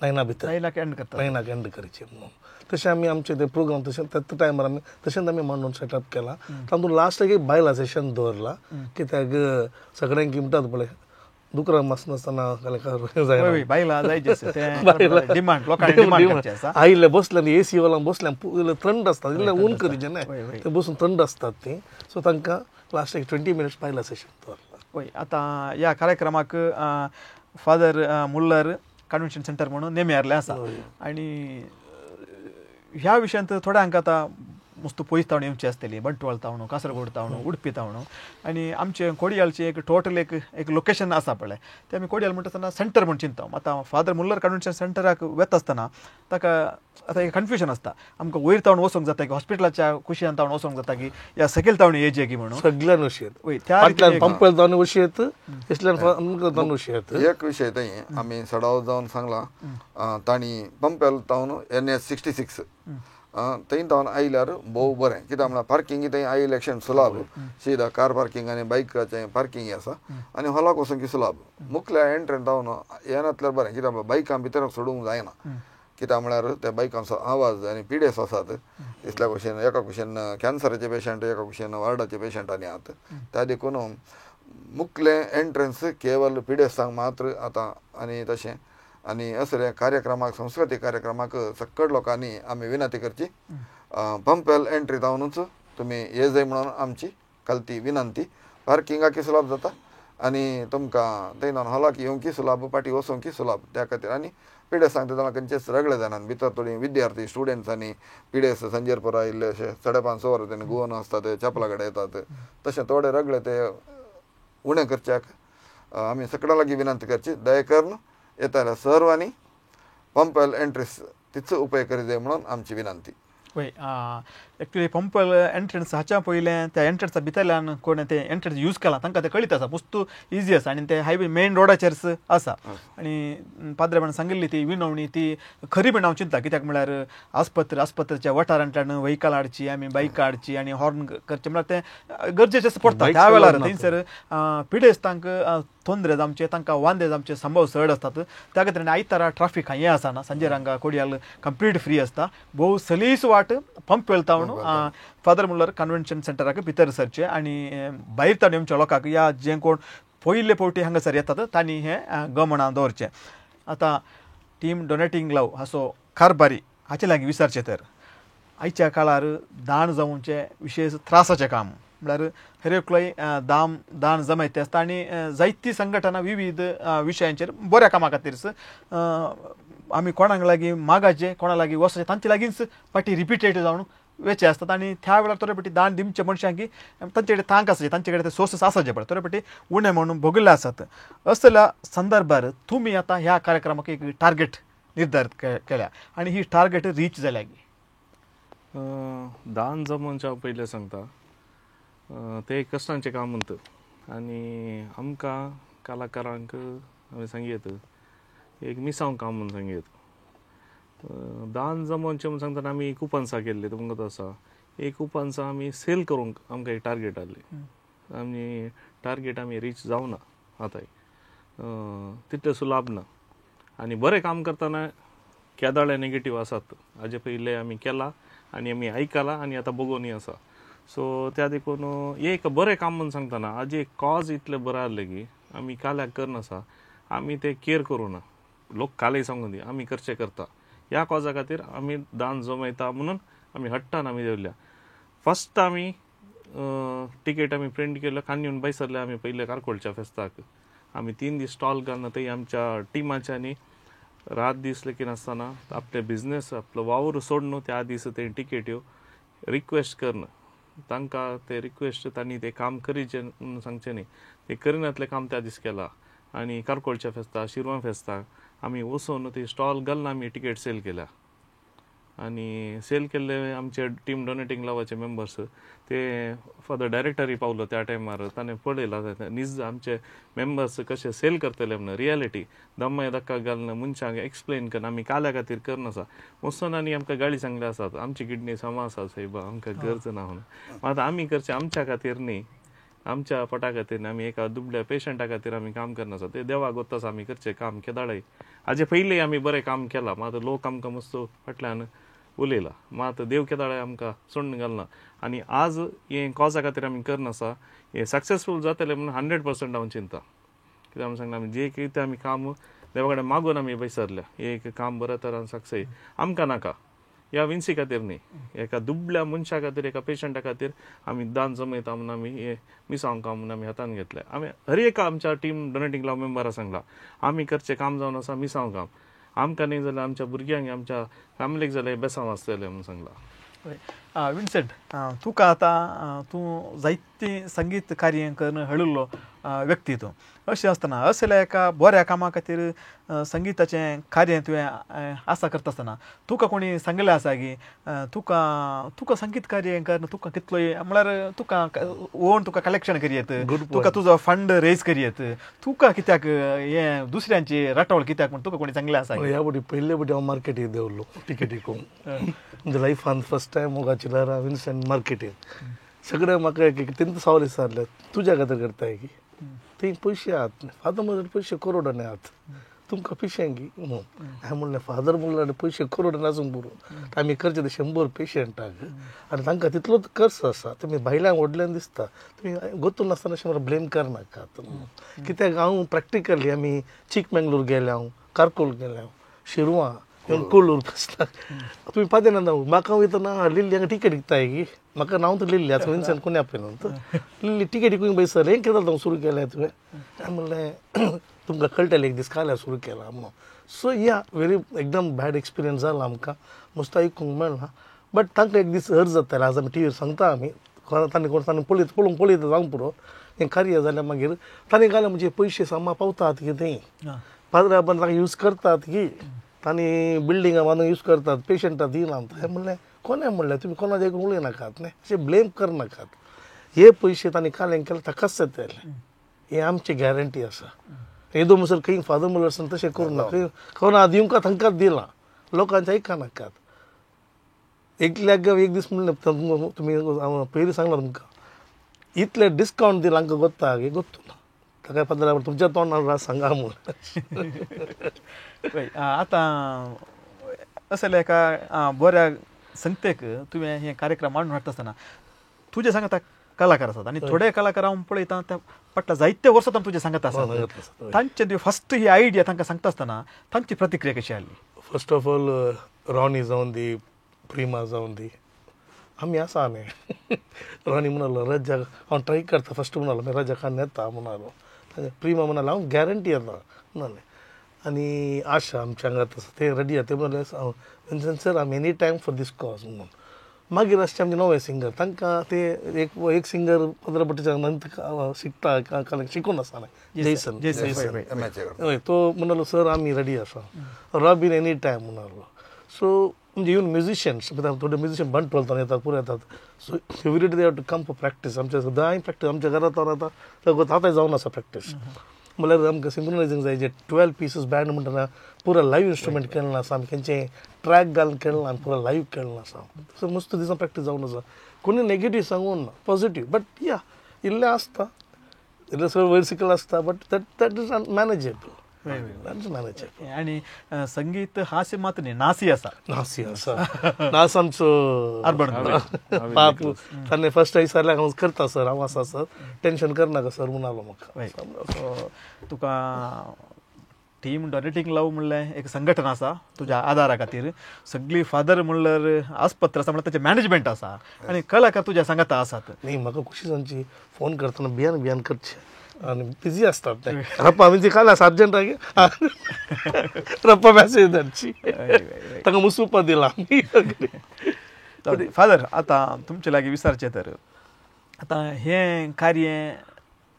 9 भितर 9 एंड करता, 9 एंड करचें म्हणून. तशें आमी आमचें ते प्रोग्राम तशें त्या टायमार आमी तशेंच आमी मांडून सेटअप केला. तातूंत लास्टाक एक बायलां सेशन दवरलां कित्याक सगळ्यांक म्हणटात पळय दुकरां नासतना आयिल्ले बसले एसी वाला बसल्या थंड आसता, इल्लें ऊन करचें न्हय, ते बसून थंड आसतात ती, सो तांकां लास्टाक 20 मिनट्स बायलां सेशन दवरलां. वय आतां ह्या कार्यक्रमाक फादर मुल्लर कन्व्हेन्शन सेंटर म्हणून नेमियारलें आसा आनी ह्या विशयांत थोड्यांक आतां मस्त पयस तावण येवची आसतली, बंटवाळ तावणू, कासरगोड तावणू, उडपी तावणू आनी आमचें कोडियालचें एक टोटल एक एक लोकेशन आसा पळय, तें आमी कोडियाल म्हणटा आसतना सेंटर म्हूण चिंता. आतां फादर मुल्लर कन्व्हेन्शन सेंटराक वेता आसतना ताका आतां एक कन्फ्युजन आसता, आमकां वयर तावण वचोंक जाता की हॉस्पिटलाच्या कुशयान तावण वचोंक जाता की या सकयल तावण येजे की म्हणून सगळ्यान वशी येत, त्या पंपार जावन वशी येत, इसल्यान वशी येत. एक विशय थंय आमी सडाव जावन सांगला, तांणी पंपेल तावन NH 66 थंय तावन आयल्यार भोव बरें, कित्याक म्हळ्यार पार्किंग थंय आयिल्लें सुलाभ, सीधा कार पार्किंग आनी बायकाचें पार्किंग आसा आनी हॉलाक वचूंक सुलाभ. मुखल्या एंट्रन तावन येनातल्यार बरें, कित्याक म्हळ्यार बायकां भितर सोडूंक जायना, कित्याक म्हळ्यार त्या बायकांचो आवाज आनी पिडेस आसात इसल्या भशेन, एका कुशेन कॅन्सराचे पेशंट, एका कुशेन वार्डाचे पेशंट आनी आहात, त्या देखून मुखलें एंट्रन्स केवल पिडेस्तांक मात्र आतां. आनी तशें आनी असले कार्यक्रमाक, संस्कृतीक कार्यक्रमाक सक्कड लोकांनी आमी विनंती करची, पंपेल एंट्री जावनूच तुमी ये जाय म्हणून आमची काल ती विनंती. पार्किंगाक सुलाभ जाता आनी तुमकां थंय जावन हॉलाक येवंकी सुलाभ, पाटी वचोंकी सुलाभ, त्या खातीर. आनी पिडेस्तांक ते जाणां खंयचेच रगळे जायना, भितर थोडीं विद्यार्थी स्टुडंट्स आनी पिडेस्त सांजेर पोरा आयिल्ले अशे 5:30 वरां तेणी गोवन आसता, ते चपला कडेन येतात, तशें थोडे रगळे ते उणें करच्याक आमी सगळ्यां लागीं विनंती करची, दया करून येताल्या सर्वांनी पंपेल एंट्रीस तिचो उपाय करी जाय म्हणून आमची विनंती. वय एक्चुअली पंपल एंट्रन्स हाच्या पयलें त्या एंट्रन्सा भितरल्यान कोणें तें एंट्रन्स यूज केलां तांकां तें कळीत आसा, वस्तू इजी आसा आनी ते हायवे मेन रोडाचेरच आसा. आनी पाद्रेबान सांगिल्ली ती विनवणी ती खरी म्हण हांव चिंता, कित्याक म्हळ्यार आस्पत्र आस्पत्रेच्या वाठारांतल्यान व्हेकल हाडची आमी बायकां हाडची आनी हॉर्न करचें म्हळ्यार तें गरजेचें पडटा. त्या वेळार थंयसर पिडेस्तांक तोंदरे जावचे, तांकां वांदे जावचे संभव चड आसतात, त्या खातीर आनी आयतारा ट्राफीक हें आसना, सांजेर हांगा कोडियाल कंप्लीट फ्री आसता, भोव सलीस वाट पंपवेल तावन फादर मुल्लर कन्व्हेन्शन सेंटराक भितर सरचें आनी भायर तावन येवच्या लोकांक या जे कोण पयले फावटी हांगासर येतात तांणी हें गमना दवरचें. आतां टीम डोनेटींग लव हाचो कारभारी हाचे लागीं विचारचें तर आयच्या काळार दान जावचें विशेश त्रासाचें काम म्हळ्यार हर एकलोय दान जमयते आसता आनी जायतीं संघटना विविध विशयांचेर बऱ्या कामा खातीर आमी कोणाक लागीं मागाचें, कोणा लागीं वचचें, तांचे लागींच फाटीं रिपिटेड जावन वेचे आसतात आनी त्या वेळार थोडे फावटी दान दिवचे मनशांक तांचे कडेन तांक आसाची, तांचे कडेन ते सोर्सीस आसाचे पळय, थोडे फावटी उणें म्हणून भोगिल्ले आसात. असल्या संदर्भार तुमी आतां ह्या कार्यक्रमाक एक टार्गेट निर्धारीत केल्या आनी ही टार्गेट रीच जाल्या की दान जमोवच्या पयलें सांगता तें कश्टांचें काम म्हणटा आनी आमकां कलाकारांक आमी सांगयत एक मिसांव काम म्हूण सांगयत. दान जमोवचें म्हूण सांगतना आमी कुपन्सां केल्ली तुमकां आसा, एक कुपन्सां आमी सेल करूंक आमकां एक टार्गेट आहली आनी टार्गेट आमी रीच जावना आतांय, तितलें सुलाभ ना. आनी बरें काम करतना केदाळे नेगेटीव आसात, हाजे पयलें आमी केलां आनी आमी आयकलां आनी आतां बगोवनूय आसा. सो त्या देखून एक बरें काम म्हूण सांगतना हाजे कॉज इतलें बरें आहलें की आमी काल्याक करनासा, आमी तें केर करूं ना, लोक कालय सांगून दी आमी करचें करता, ह्या कॉजा खातीर आमी दान जमयता म्हणून आमी हट्टान आमी देवल्या. फर्स्ट आमी टिकेट आमी प्रिंट केल्यो कान्यून बैसरले आमी पयले कारकोळच्या फेस्ताक आमी 3 दीस स्टॉल घालून थंय आमच्या टिमाच्यांनी रात दीस लेगीत नासतना आपले बिजनेस आपलो वावर सोडून त्या दीस ते टिकेट्यो रिक्वेस्ट करून तांकां ते रिक्वेस्ट तांणी ते काम करीचें म्हणून सांगचें न्ही, ते करिनातलें काम त्या दीस केलां. आनी कारकोळच्या फेस्ता, शिरवां फेस्ताक आमी वचून ते स्टॉल घालून आमी टिकेट सेल केल्या. आनी सेल केल्ले आमचे टीम डोनेटींग लवाचे मेंबर्स ते फादर डायरेक्टरी पावलो त्या टायमार, ताणें पळयला नीज आमचे मेंबर्स कशे सेल करतले म्हणून रियलिटी दम्माय धक्का घालून मनशांक एक्सप्लेन करून आमी काल्या खातीर करना आसा. वचून आनी आमकां गाळी सांगले आसात, आमची किडनी समा आसा सायबा, आमकां गरज ना म्हणून. आतां आमी करचें आमच्या खातीर न्ही, आमच्या पोटा खातीर न्ही, आमी एका दुबळ्या पेशंटा खातीर आमी काम करना आसा. ते देवाक गोत्ता आसा आमी करचें काम केदाळय. हाजे पयलीं आमी बरें काम केलां, मात लोक आमकां मस्त फाटल्यान उलयला, मात देव केदाळे आमकां सोडून घालना. आनी आज हें कॉजा खातीर आमी करना आसा, हें सक्सेसफूल जातलें म्हणून 100% हांव चिंता. कित्याक आमी सांगला आमी जे कितें आमी काम देवा कडेन मागून आमी पयसरल्या, एक काम बऱ्या तरान सक्सेस आमकां नाका, ह्या विन्सी खातीर न्ही, एका दुबळ्या मनशा खातीर, एका पेशंटा खातीर आमी दान जमयता म्हणून आमी हे मिसांव काम म्हणून आमी हातान घेतलें. आमी हर एका आमच्या टीम डोनेटींग क्लब मेंबरा सांगला आमी करचें काम जावन आसा मिसांव काम, आमकां न्ही जाल्यार आमच्या भुरग्यांक आमच्या फॅमिलीक जाल्यार बेसांव आसतलें म्हणून सांगलां. विन्सेंट, तुका आतां तूं जायतीं संगीत कार्य करून हळिल्लो व्यक्ती तूं, अशें आसतना असल्या एका बऱ्या कामा खातीर संगीताचें कार्य तुवें आसा करता आसतना तुका कोणी सांगिल्लें आसा की तुका तुका संगीत कार्य करून तुका कितलोय म्हळ्यार तुका ओन तुका कलेक्शन करयेत, तुका तुजो फंड रेज करयेत, तुका कित्याक हें दुसऱ्यांची राटवळ कित्याक म्हण तुका कोणी सांगिल्लें आसा? ह्या फावटी पयले फावटी हांव मार्केटीक देंवलो टिकेटी करूंक, म्हणजे लायफान फर्स्ट टायम मोगाची ल्हारां विन्सेंट मार्केटीक. सगळे म्हाका एक तीन सवाल विचारले, तुज्या खातीर करताय की थंय पयशे आहात, फादर म्हणल्यार पयशे करोडांनी आहात, तुमकां पिशें की म्हणून. हांवें म्हणलें फादर म्हणल्यार पयशे करोडांनी आसूंक पुरो, आमी करचे ते 100 पेशंटाक आनी तांकां तितलोच खर्च आसा, तुमी भायल्यान व्हडल्यान दिसता, तुमी गोतून नासतना अशें म्हाका ब्लेम करनाकात. कित्याक हांव प्रॅक्टिकली आमी चिकमंगळूर गेले, हांव कारकोल गेले, हांव शिरवां कोलूर आसता, तुमी पादेना म्हाका वयतना लिल्ली हांगा टिकेट विकताय की म्हाका नांव तर लिल्ली आतां विन्सेंट कोणी आपयना, लिल्ली टिकेट विकूंक बैसर हें कितें जाता सुरू केलें तुवें? हांवें म्हणलें तुमकां कळटलें एक दीस काल्यार सुरू केलां म्हणून. सो या व्हेरी एकदम बॅड एक्सपिरियन्स जाला आमकां, मस्त आयकूंक मेळना, बट तांकां एक दीस अर्ज जाताले. आज आमी टिवीर सांगता आमी तांणी कोण तांणी पळयत पळोवंक पळयत जावंक पुरो हें कार्य जाल्यार मागीर तांणी घालें म्हणजे पयशे सामा पावतात कितें पाद्रा बंद तांकां यूज करतात की तांणी बिल्डिंगां बांदून यूज करतात, पेशंटाक दिना. हांवें म्हणलें कोणें म्हणलें तुमी कोणाचें आयकून उलयनाकात न्ही, अशें ब्लेम करनाकात, हे पयशे तांणी कालें केलें ताकाच जातले, हें आमची गॅरंटी आसा. येदो म्हणसर खंय फादर मुलरसान तशें करूं ना, खंय कोणा दिवंक तांकांच दिलां, लोकांचें आयकनाकात. एकल्याक एक दीस म्हणलें तुमी हांव पयलीं सांगलां तुमकां इतले डिस्कावंट दिलां आमकां गोत्ता हें गोत्तू ना, ताका फादर तुमच्या तोंडार सांगा म्हूण. आतां असल्या एका बऱ्या संगतेक तुवें हे कार्यक्रम मांडून हाडटा आसतना तुजे सांगता कलाकार आसात आनी थोडे कलाकार हांव पळयता त्या फाटल्या जायते वर्सां तुजे सांगत आसात, तांचे तुवें फर्स्ट ही आयडिया तांकां सांगता आसतना तांची प्रतिक्रिया कशी आसली? फर्स्ट ऑफ ऑल रॉनी जावन दी, प्रिमा जावन दी, आमी आसा न्ही. रॉनी म्हणालो रजा हांव ट्राय करता फर्स्ट म्हणालो मागीर रजा काडून येता म्हणालो, प्रिमा म्हणालो हांव गॅरंटी येता म्हणालें. आनी आशा आमच्या हांगात आसा ते रेडी आसा, ते म्हणाले विन्सेंट सर आमी any time for this cause म्हणून. मागीर आसचे आमचे नवे सिंगर, तांकां ते एक एक सिंगर 15 भट्टीच्या नंतर शिकता शिकून आसा जैसन, हय तो म्हणालो सर आमी रेडी आसा, रॉबीन एनी टायम म्हणालो. सो म्हणजे इवन म्युझिशियन्स थोडे म्युझिशियन बंटवालतान येतात पुरो येतात, so every day they have to come for practice. आमच्या सदांय प्रॅक्टीस आमच्या घरांत आतां आतां जावन आसा प्रॅक्टीस, म्हणल्यार आमकां सिंक्रोनायझींग जाय, जे 12 पीसीस बँड म्हणटना पुरा लायव्ह इन्स्ट्रुमेंट खेळना आसा, आमी खंयचें ट्रॅक घालून खेळना, आमी पुरा लायव्ह खेळना आसा. सो मस्त दिसा प्रॅक्टीस जावन आसा, कोणी नेगेटीव सांगून ना, पॉझिटीव बट या इल्लें आसता, इल्लें सगळें वयर सकयल आसता, but that that is manageable. आनी संगीत हास्य मात्र न्ही, नासी आसा, नासी आसा, नास आमचो पाप ताणें फर्स्ट विचारलें हांव करता सर, हांव आसा सर, टेंशन करनाका सर म्हणालो म्हाका. सो तुका टीम डोनेटींग लव म्हणलें एक संघटन आसा तुज्या आदारा खातीर, सगळी फादर म्हणल्यार आस्पत्र आसा म्हणल्यार ताचें मॅनेजमेंट आसा आनी कलाकार तुज्या सांगाता आसात. न्ही म्हाका खुशी सांगची, फोन करतना बियान बियान करचें, आनी बिजी आसतात ते रप्पा म्हणजे काल आसा अर्जंट रप्पा मॅसेज धाडची तांकां मुसुपा दिला आमी. फादर आतां तुमचे लागीं विचारचें तर आतां हें कार्य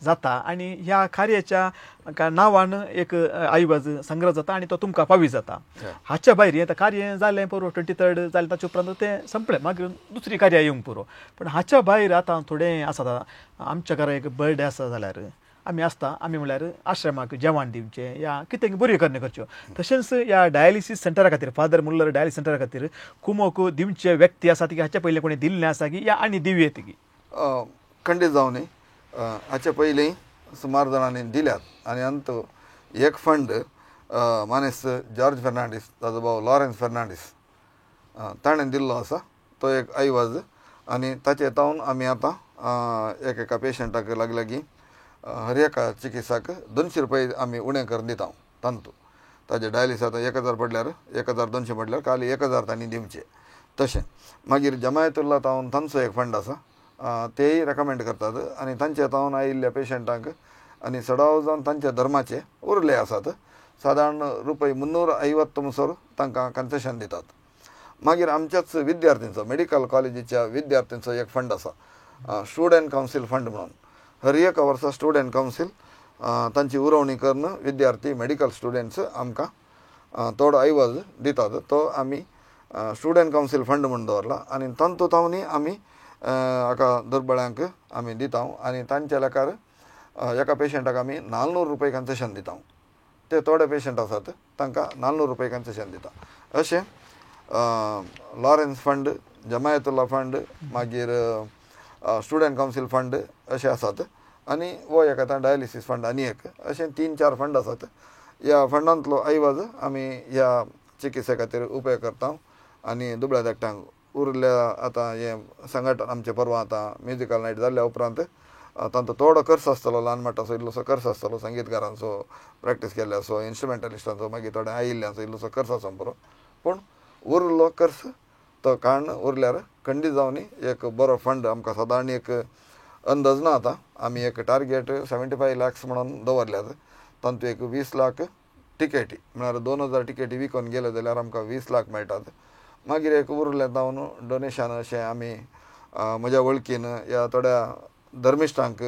जाता आनी ह्या कार्याच्या नांवान एक आयवाज संग्रह जाता आनी तो तुमकां पावी जाता. हाच्या भायर हें आतां कार्य जालें पुरो 23 जालें ताचे उपरांत तें संपलें, मागीर दुसरी कार्यां येवंक पुरो. पूण हाच्या भायर आतां थोडें आसा, आमच्या घरा एक बर्थडे आसा जाल्यार आमी आसता, आमी म्हणल्यार आश्रमाक जेवण दिवचें या कितें बऱ्यो करण्यो करच्यो. तशेंच ह्या डायलिसीस सेंटरा खातीर फादर मुल्लर डायलिसीस सेंटरा खातीर कुमोक दिवचे व्यक्ती आसा ती हाच्या पयलीं कोणी दिल्लें आसा की या आनी दिवये ती खंडीत जावं न्ही. हाचे पयलीं सुमार जाणांनी दिल्यात आनी अंत एक फंड मानेस्त जॉर्ज फेर्नांडीस ताजो भाव लॉरेन्स फेर्नांडीस ताणें दिल्लो आसा, तो एक ऐवज आनी ताचे तावन आमी आतां एक एका पेशंटाक लागीं लागीं हर एका चिकित्साक 200 रुपये आमी उणें करून दिता. तांतू ताजे डायलिस आतां 1000 पडल्यार 1200 पडल्यार खाली 1000 तांणी दिवचे. तशें मागीर जमायतुल्ला तावन तांचो एक फंड आसा, तेय रेकमेंड करतात आनी तांचे तावन आयिल्ल्या पेशंटांक आनी सडाव जावन तांच्या धर्माचे उरले आसात सादारण रुपये 350 मुसर तांकां कन्सेशन दितात. मागीर आमच्याच विद्यार्थ्यांचो मेडिकल कॉलेजीच्या विद्यार्थ्यांचो एक फंड आसा, स्टुडंट कावन्सील फंड म्हणून. हर एका वर्सा स्टुडंट कावन्सील तांची उरोवणी करून विद्यार्थी मेडिकल स्टुडंट्स आमकां थोडो ऐवज दितात, तो आमी स्टुडंट कावन्सील फंड म्हूण दवरला आनी तांतूत तावनी आमी हाका दुर्बळ्यांक आमी दिता आनी तांच्या लेखार एका पेशंटाक आमी 400 रुपये कन्सेशन दिता. ते थोडे पेशंट आसात तांकां 400 रुपये कन्सेशन दिता. अशें लॉरेन्स फंड, जमायतुल्ला फंड, मागीर स्टुडंट कावन्सील फंड अशें आसात आनी हो एक आतां डायलिसीस फंड आनी एक अशें 3-4 फंड आसात. ह्या फंडांतलो ऐवज आमी ह्या चिकित्से खातीर उपयोग करता आनी दुबळ्या धाकट्यांक उरल्या. आतां हें संघटन आमचें परवां आतां म्युजिकल नायट जाल्ल्या उपरांत तांचो थोडो खर्च आसतलो, ल्हान मोठो इल्लोसो खर्च आसतलो, संगीतकारांचो प्रॅक्टीस केल्ल्याचो, इन्स्ट्रुमेंटलिस्टांचो, मागीर थोडे आयिल्ल्यांचो इल्लोसो खर्च आसोन पुरो. पूण उरलो खर्च तो काण उरल्यार खंडीत जावन एक बरो फंड आमकां सादारण एक अंदाज ना. आतां आमी एक टार्गेट 75 लॅक्स म्हणून दवरल्यात, तातूंत एक 20 लाख टिकेटी म्हळ्यार 2000 टिकेटी विकून गेले जाल्यार आमकां 20 लाख मेळटात. मागीर एक उरलें जावन डोनेशन अशें आमी म्हज्या वळखीन ह्या थोड्या धर्मिश्टांक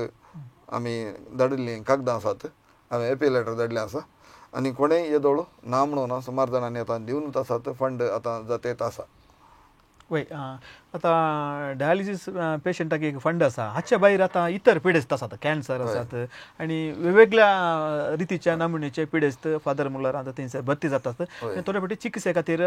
आमी धाडिल्लीं कागदां आसात, हांवें एपी लेटर धाडलें आसा आनी कोणेय येदोळ ना म्हणून ना सुमार जाणांनी आतां दिवनूच आसात फंड आतां जातेत आसा. वय आतां डायलिसीस पेशंटाक एक फंड आसा, हाच्या भायर आतां इतर पिडेस्त आसात, कॅन्सर आसात आनी वेगवेगळ्या रितीच्या नमुन्याचे पिडेस्त फादर मुल्लर आतां थंयसर भरती जातात. थोडे फावटी चिकित्से खातीर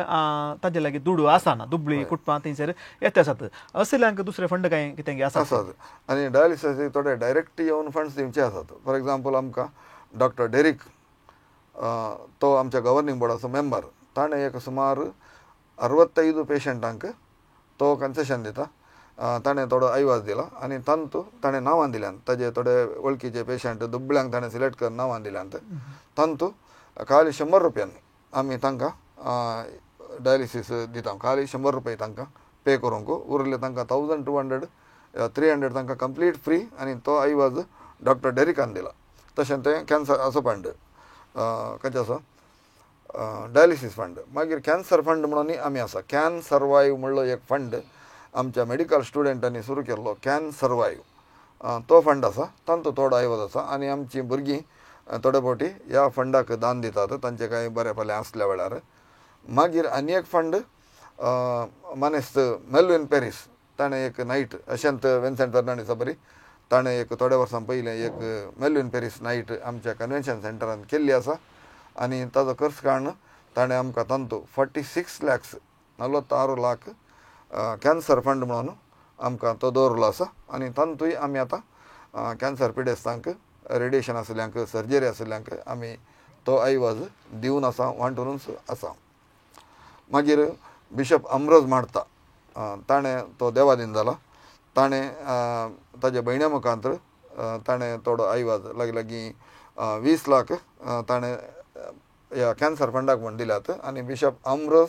ताजे लागीं दुडू आसना, दुबळी कुटुंबां थंयसर येत आसात, असल्यांक दुसरे फंड कांय कितें आसा आसात. आनी डायलिसीस थोडे डायरेक्ट येवन फंड्स दिवचे आसात. फॉर एग्जाम्पल आमकां डॉक्टर डेरीक तो आमच्या गव्हर्निंग बोर्डाचो मेंबर, ताणें एक सुमार 65 पेशंटांक तो कन्सेशन दिता, ताणें थोडो ऐवज दिला आनी तांतू ताणें नांवां दिल्यांत, ताजे थोडे वळखीचे पेशंट दुबळ्यांक ताणें सिलेक्ट करून नांवां दिल्यांत. तांतू खाली 100 रुपयांनी आमी तांकां डायलिसीस दिता, खाली 100 रुपये तांकां पे करूंक, उरले तांकां 1200 300 तांकां कंप्लीट फ्री आनी तो ऐवज डॉक्टर डेरिकान दिला. तशें तें कॅन्सर असो फंड खंयचो आसा डायलिसीस फंड. मागीर कॅन्सर फंड म्हणून आमी आसा, can survive म्हणलो एक फंड आमच्या मेडिकल स्टुडंटांनी सुरू केल्लो, can survive तो फंड आसा, तांचो थोडो ऐवज आसा आनी आमचीं भुरगीं थोडे फावटी ह्या फंडाक दान दितात तांचे कांय बरें फाल्यां आसल्या वेळार. मागीर आनी एक फंड मानेस्त मेल्विन पेरीस ताणें एक नायट अशेंत विन्सेंट फेर्नांडीसा बरी ताणें एक थोड्या वर्सां पयलीं एक मेल्विन पेरीस नायट आमच्या कन्वेन्शन सेंटरान केल्ली आसा आनी ताजो खर्च काडून ताणें आमकां तांतू 46 लॅक्स 46 लाख कॅन्सर फंड म्हणून आमकां तो दवरलो आसा आनी तांतूय आमी आतां कॅन्सर पिडेस्तांक, रेडिएशन आशिल्ल्यांक, सर्जरी आशिल्ल्यांक आमी तो ऐवज दिवन आसा, वांटूनच आसा. मागीर बिशप अमरोज माडता ताणें तो देवादीन जाला, ताणें ताजे भयण्या मुखांत ताणें थोडो ऐवज लागीं लागीं 20 लाख ताणें ह्या कॅन्सर फंडाक म्हूण दिल्यात आनी बिशप अमरोज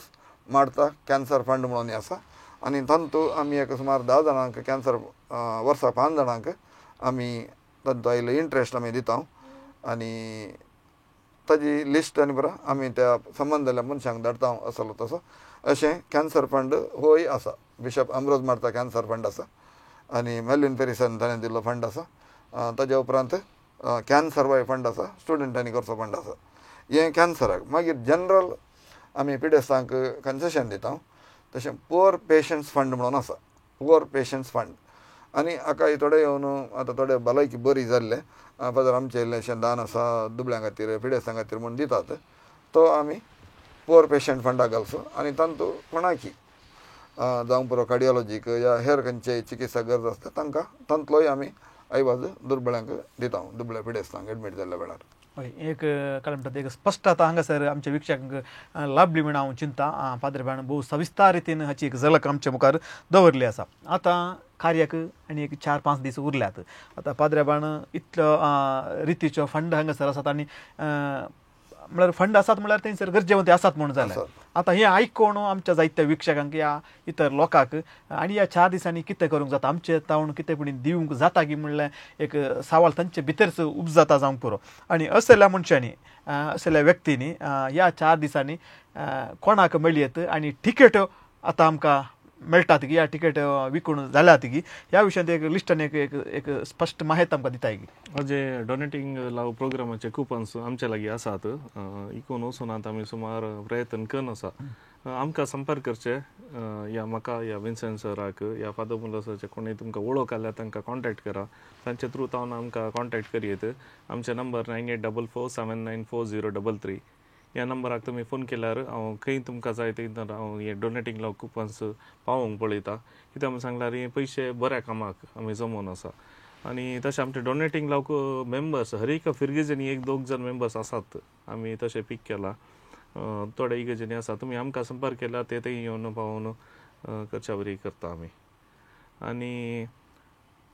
माडता कॅन्सर फंड म्हणून आसा आनी तातूंत आमी एक सुमार 10 जाणांक कॅन्सर वर्सा 5 जाणांक आमी तांचो आयिल्लो इंट्रस्ट आमी दिता आनी ताजी लिस्ट आनी बरो आमी त्या संबंद जाल्ल्या मनशांक धाडटा असलो तसो. अशें कॅन्सर फंड होय आसा, बिशप अमरोज मार्ता कॅन्सर फंड आसा आनी मेल्विन पेरिसान ताणें दिल्लो फंड आसा. ताज्या उपरांत कॅन्सर वाय फंड आसा, स्टुडंटांनी करचो फंड आसा. हें कॅन्सराक. मागीर जनरल आमी पिडेस्तांक कन्सेशन दिता, तशें पुअर पेशंट्स फंड म्हणून आसा, पुअर पेशंट्स फंड. आनी हाका थोडे येवन आतां थोडे भलायकी बरी जाल्ले फादर आमचें इल्लेंशें दान आसा दुबळ्यां खातीर पिडेस्तां खातीर म्हूण दितात, तो आमी पुअर पेशंट फंडाक घालचो आनी तांतू कोणाकी जावं पुरो कार्डियोलॉजीक या हेर खंयचेय चिकित्सा गरज आसता तांकां तांतलोय आमी ऐवज दुबळ्यांक दिता, दुबळ्या पिडेस्तांक एडमीट जाल्ल्या वेळार. हय, एक काय म्हणटात एक स्पश्ट आतां हांगासर आमच्या वीक्षकांक लाभली म्हण हांव चिंता. पाद्रेबान भोव सविस्तार रितीन हाची एक झलक आमच्या मुखार दवरली आसा. आतां कार्याक आनी एक 4-5 दीस उरल्यात. आतां पाद्रेबान इतलो रितीचो फंड हांगासर आसात आनी म्हळ्यार फंड आसात म्हळ्यार थंयसर गरजेवंत आसात म्हणून जालें. आतां हें आयकून आमच्या जायत्या वीक्षकांक या इतर लोकांक आनी ह्या 4 दिसांनी कितें करूंक जाता, आमचे तावन कितें पुणी दिवंक जाता की म्हणल्यार एक सवाल तांचे भितरच उपजाता जावंक पुरो. आनी असल्या मनशांनी असल्या व्यक्तींनी ह्या 4 दिसांनी कोणाक मेळयत आनी तिकेट आतां आमकां मेळटात की ह्या तिकेट विकून जाल्यात की ह्या विशयांत एक लिस्टान एक एक स्पश्ट माहिती आमकां दिताय की. जे डोनेटींग लाव प्रोग्रामाचे कुपन्स आमचे लागीं आसात, इकून वचून आतां आमी सुमार प्रयत्न करून आसा. आमकां संपर्क करचे या म्हाका या विन्सेंट सराक या फादर मुल्लर सराचे कोणूय तुमकां वळख आसल्यार तांकां कॉन्टेक्ट करा, तांचे थ्रू तावन आमकां कॉन्टेक्ट करयेत. आमचे नंबर 9844 794033 ह्या नंबराक तुमी फोन केल्यार हांव खंय तुमकां जाय थंय हांव हे डोनेटींग लाव कुपन्स पावोवंक पळयता. कित्याक म्हूण सांगल्यार हे पयशे बऱ्या कामाक आमी जमोवन आसा. आनी तशें आमचे डोनेटींग लावक मेंबर्स हर एका फिरगेजींनी 1-2 जण मेंबर्स आसात, आमी तशें पीक केला. थोडे इगर्जींनी आसा, तुमी आमकां संपर्क केल्यार ते थंय येवन पावोवन करच्या बरी करता आमी. आनी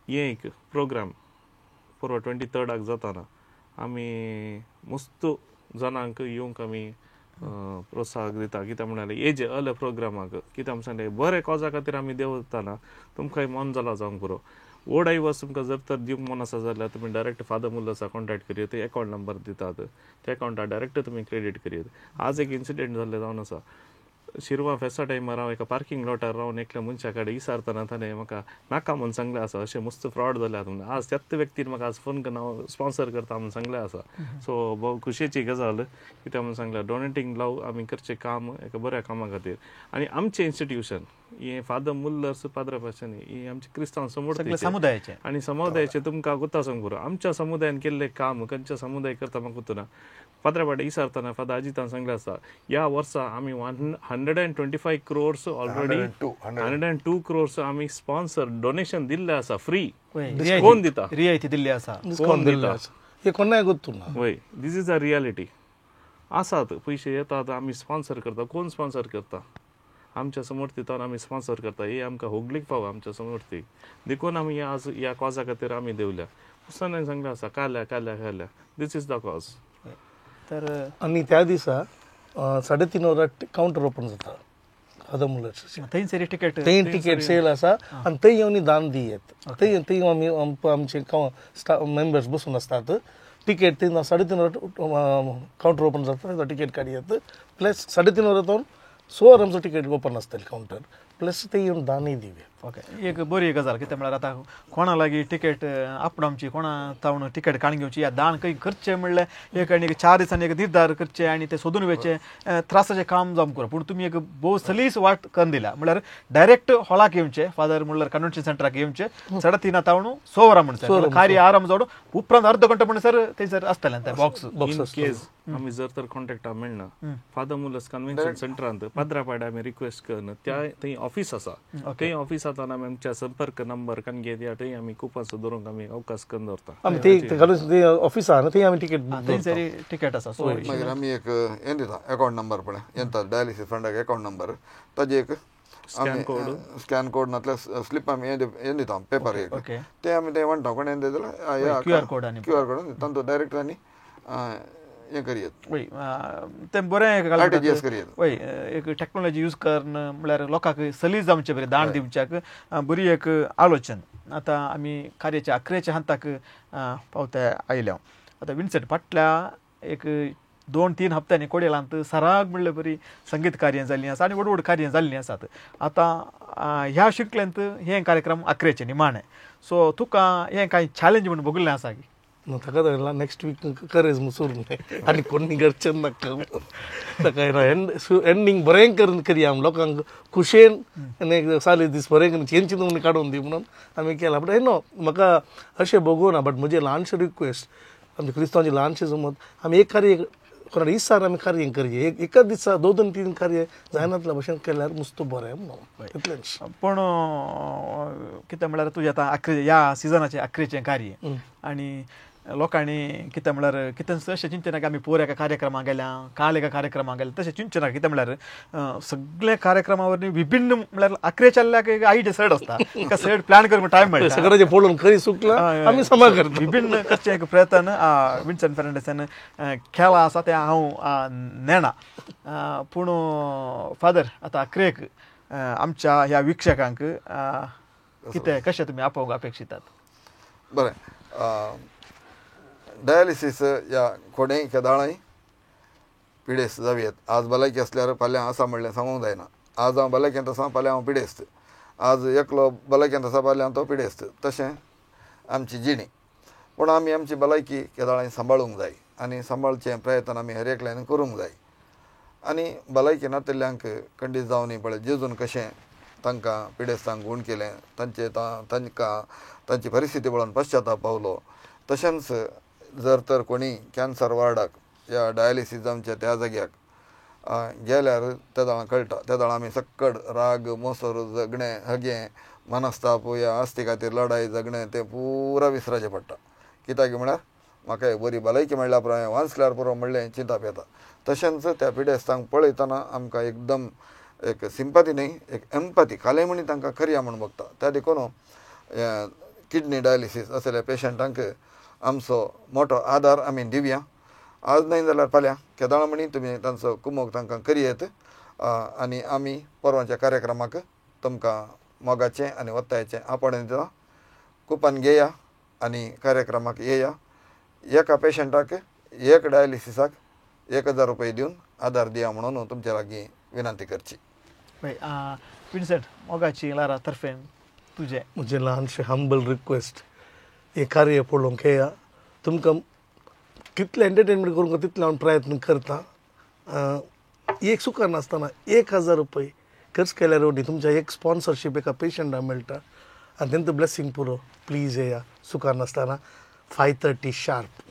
हें एक प्रोग्राम परवा 23 जाताना आमी मस्त जाणांक येवंक आमी प्रोत्साहक दिता. कित्याक म्हणाले हेजे अल प्रोग्रामाक कित्याक म्हण सांगलें बरें कॉजा खातीर आमी देंवताना तुमकां मन जाला जावंक पुरो. व्हड ऐवज तुमकां जर तर दिवंक मन आसा जाल्यार तुमी डायरेक्ट फादर मुल्लर्सा कॉन्टेक्ट करयत, ते अकावंट नंबर दितात, त्या अकावंटार डायरेक्ट तुमी क्रेडीट करयत. आज एक इन्सिडेंट जाल्लें जावन आसा, शिरवा फेस्ता टायमार हांव एका पार्किंग लॉटार रावन एकल्या मनशा कडेन विचारतना ताणें म्हाका नाका म्हूण सांगलें आसा, अशें मस्त फ्रॉड जाल्यात म्हणून. आज त्याच व्यक्तीन म्हाका आज फोन करून हांव स्पॉन्सर करता म्हूण सांगलें आसा. सो भोव खुशयेची गजाल, कित्याक म्हूण सांगल्यार डोनेटींग लाव आमी करचें काम एका बऱ्या कामा खातीर. आनी आमचें इन्स्टिट्यूशन हें फादर मुल्लर्स पाद्रा भाशेन हें आमचें क्रिस्तांव समुदायाचें आनी समुदायाचें तुमकां गोता सांग पुरो आमच्या समुदायान केल्लें काम खंयच्या समुदाय करता म्हाका गोतना. फादरा पाटे विचारतना फादर अजितान सांगलें आसा ह्या वर्सा आमी 125 crores already 102 crores आमी स्पॉन्सर डोनेशन दिल्लें आसा फ्री. कोण दिता? रियायती दिल्ली आसा. कोण दिता हें कोणाक गोत्तू ना. वय, this is a reality. आसात पयशे येतात, आमी स्पॉन्सर करता. कोण स्पॉन्सर करता? आमच्या समर्थीतान आमी स्पॉन्सर करता. हे आमकां होगलीक पाव आमच्या समर्थीक, देखून आमी आज ह्या कॉजा खातीर आमी देवल्या. पुस्तकान सांगलें आसा काल्या काल्या काल्या, this is the cause. तर आनी त्या दिसा 3:30 वरां कावंटर ओपन जाता फादर मुल्लर्स, थंयसर टिकेट थंय टिकेट सेल आसा आनी थंय येवन दान दियेत. थंय थंय आमी आमचे मेंबर्स बसून आसतात. टिकेट थंय 3:30 वरां कावंटर ओपन जाता, टिकेट काडयेत. प्लस 3:30 वरां जावन 6 वरां आमचो टिकेट ओपन आसतलें कावंटर, प्लस ते येवन दानय दिवया. ओके, एक बरी गजाल. कितें म्हळ्यार आतां कोणा लागीं टिकेट आपणाची कोणा तावन टिकेट काडून घेवची या दान खंय करचें म्हणल्यार एक आनी 4 दिसांनी एक निर्धार करचें आनी तें सोदून वचचें त्रासाचें काम जावंक पुरो. पूण तुमी एक भोव सलीस वाट करून दिल्या, म्हळ्यार डायरेक्ट हॉलाक येवचें, फादर मुल्लर कन्वेन्शन सेंटराक येवचें 3:30 तावन 6 वरां म्हणसर कार्य आरंभ जावन उपरांत अर्द घंटो म्हणसर थंयसर आसतलें तें बॉक्स. इन केस आमी जर तर कॉन्टेक्टा मेळना फादर मुल्लर्स कन्वेन्शन सेंटरांत पाद्रा पाड्या आमी रिक्वेस्ट करून त्या थंय ऑफीस आसा, थंय ऑफिसांत आमी आमच्या संपर्क नंबर कणगे त्या थंय आमी कुपन्स दवरूंक आमी अवकाश करून दवरता. आमी ते ऑफिस आहा थंय आमी टिकेट थंयसर टिकेट आसा. सो मागीर आमी एक हें दिता अकावंट नंबर पळय येता डायलिसीस फंडाक अकावंट नंबर, ताजे एक स्कॅन कोड नातल्यार स्लिप आमी हें दिता पेपर एक, ते आमी ते म्हणटा कोण हें दिता क्यू आर कोड तांचो डायरेक्ट आनी हें करयेत. वय तें बरें आरटीजीएस करयेत. वय एक टेक्नॉलॉजी यूज करून म्हळ्यार लोकांक सलीस जावचें बरें दान दिवच्याक बरी एक आलोचन. आतां आमी कार्याच्या अकरेच्या हंताक पावते आयल्या. आतां विन्सेंट फाटल्या एक 2-3 हप्त्यांनी कोडेलांत सराग म्हणले बरी संगीत कार्यां जाल्लीं आसा आनी व्हड व्हड कार्यां जाल्लीं आसात. आतां ह्या शिकल्यांत हे कार्यक्रम अकरेचे निमाणें, सो तुका हें कांय चॅलेंज म्हूण भोगल्लें आसा की? ताका नेक्स्ट वीक करेज मुसूर आनी कोणी घरचें नाका ताका एंडींग बरें करून करया आमी लोकांक खुशयेन आनी साली दीस बरें करून चेंज म्हणून काडून दी म्हणून आमी केलां. बट न्हू म्हाका अशें भोगूना, बट म्हजें ल्हानशें रिक्वेस्ट आमचे क्रिस्तांवचें ल्हानशें जमत आमी एक कार्य कोणा इसार आमी कार्य करचें, एकाच दिसा 2-2 3 कार्य जायनातल्या भशेन केल्यार मुस्तो बरें म्हणून इतलेंच. पूण कितें म्हळ्यार तुजें आतां आखरी ह्या सिजनाचें आखरीचें कार्य आनी लोकांनी कितें म्हळ्यार कितें अशें चिंतचें ना की आमी पोर एका कार्यक्रमाक गेल्या काल एका कार्यक्रमाक गेल्या, तशें चिंतचें ना. कितें म्हळ्यार सगळे कार्यक्रमा वरवीं विभिन्न म्हळ्यार आखरे चल्ल्याक एक आयडिया चड आसता, एका चड प्लॅन करूंक टायम मेळटा, सगळ्यांचे पळोवन खरी सुकला आमी समा करता. विभिन्न करचें एक प्रयत्न विन्सेंट फेर्नांडीसान केला आसा तें हांव नेणा. पूण फादर आतां आखरेक आमच्या ह्या वीक्षकांक कितें कशें तुमी आपोवंक अपेक्षितात? बरें, डायलिसीस ह्या कोणेय केदाळाय पिडेस्त जावं येत. आज भलायकी आसल्यार फाल्यां आसा म्हणलें सांगूंक जायना. आज हांव भलायकेंत आसा फाल्यां हांव पिडेस्त, आज एकलो भलायकेंत आसा फाल्यां तो पिडेस्त, तशें आमची जिणी. पूण आमी आमची भलायकी केदाळाय सांबाळूंक जाय आनी सांबाळचें प्रयत्न आमी हर एकल्यान करूंक जाय. आनी भलायकी नातिल्ल्यांक खंडीत जावनी पळय जेजून कशें तांकां पिडेस्तांक गूण केलें, तांचे तांकां तांची परिस्थिती पळोवन पश्चाताप पावलो. तशेंच जर तर कोणी कॅन्सर वार्डाक या डायलिसीस जावच्या त्या जाग्याक गेल्यार तेदळां कळटा, तेदळां आमी सक्कड राग मोसर झगणें हगें मनस्ताप या आस्ती खातीर लडाय झगणें तें पुरा विसराचें पडटा. कित्याक म्हळ्यार म्हाका एक बरी भलायकी मेळ्ळ्या पुरो, हांवें वाचल्यार पुरो म्हणलें चिंताप येता. तशेंच त्या पिडेस्तांक पळयतना आमकां एकदम एक सिंपती न्हय, एक एम्पती खाले म्हणी तांकां करया म्हूण बगता. त्या देखून किडनी डायलिसीस असल्या पेशंटांक आमचो मोठो आदार आमी दिवया. आज न्हय जाल्यार फाल्यां केदाळ म्हणी तुमी तांचो कुमोक तांकां करयेत आनी आमी परवाच्या कार्यक्रमाक तुमकां मोगाचें आनी वत्तायचें आपोवणें दिता. कुपान घेया आनी कार्यक्रमाक येया. एका पेशंटाक एक डायलिसिसाक 1000 रुपये दिवन आदार दिया म्हणून तुमच्या लागीं विनंती करची. विन्सेंट, मोगाची लारा तर्फेन तुजें म्हजें ल्हानशें हंबल रिक्वेस्ट, हें कार्य पळोवंक येया. तुमकां कितलें एंटरटेनमेंट करूंक तितलें हांव प्रयत्न करता. एक सुखार नासतना 1000 रुपये खर्च केल्यार वटी तुमच्या एक स्पॉन्सरशीप एका पेशंटाक मेळटा आनी तेंचो ब्लेसींग पुरो. प्लीज येया सुखार नासतना 5:30 शार्प.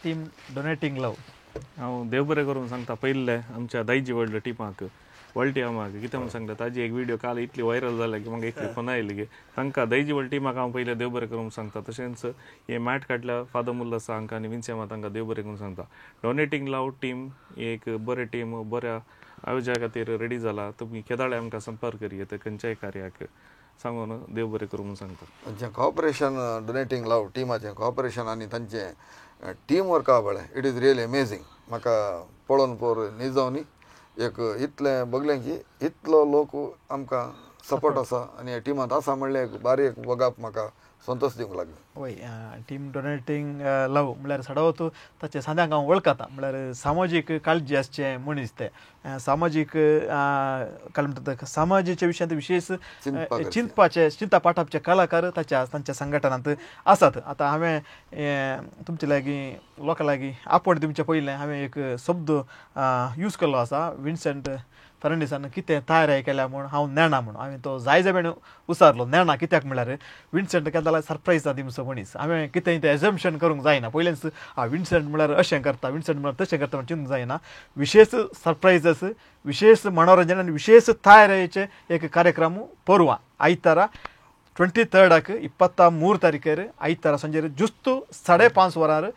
Team डोनेटींग love. हांव देव बरें करून सांगता, पयलें आमच्या दायजी वर्ल्ड टिमाक वर्ल्ड टिमाक कितें म्हूण सांगता, ताजी एक व्हिडियो काल इतली व्हायरल जाल्या की म्हाका इतली फोन आयली की तांकां दायजी वर्ल्ड टिमाक हांव पयलें देव बरें करूंक सांगता. तशेंच हे मॅट काडल्या फादर मुल्ला आसा हांकां आनी विन्सेमा तांकां देव बरें करूंक सांगता. डोनेटींग लव टीम एक बरें टीम बऱ्या आयोजा खातीर रेडी जाला. तुमी केदाळे आमकां संपर्क करयेत खंयच्याय कार्याक सांगून देव बरें करूं म्हूण सांगता. तांचें कॉपरेशन डोनेटींग लव टिमाचें कॉपरेशन आनी तांचें टीम वर्क आहा पळय, it is really amazing. म्हाका पळोवन पोर निजवनी एक इतलें बगलें की इतलो लोक आमकां सपोर्ट आसा आनी ह्या टिमांत आसा म्हणलें एक बारीक बगप म्हाका संतोश दिवंक लागलें. वय, टीम डोनेटींग लव म्हळ्यार सदांच ताचे सांद्यांक हांव वळखता. म्हळ्यार सामाजीक काळजी आसचें मनीस ते सामाजीक काय म्हणटात समाजाच्या विशयांत विशेष चिंतपाचे चिंता पाठपचे कलाकार ताच्या तांच्या संघटनांत आसात. आतां हांवें तुमचे लागीं लोकां लागीं आपोवणें दिवचें पयलें हांवें एक शब्द यूज केल्लो आसा, विन्सेंट फेर्नांडीसान कितें तयारी केल्या म्हूण हांव नेणा म्हूण. हांवें तो जाय जाय उसारलो नेणा कित्याक म्हळ्यार विन्सेंट केन्ना जाल्यार सरप्रायज दिवचो मनीस. हांवें कितें तें एजम्पशन करूंक जायना पयलेंच विन्सेंट म्हळ्यार अशें करता, विन्सेंट म्हळ्यार तशें करता म्हण चिंतूंक जायना. विशेष सरप्रायजस, विशेष मनोरंजन आनी विशेष तयारेचे एक कार्यक्रम परवा आयतारा 23 23 तारीखेर आयतारा संजेर जुस्त 5:30 वरार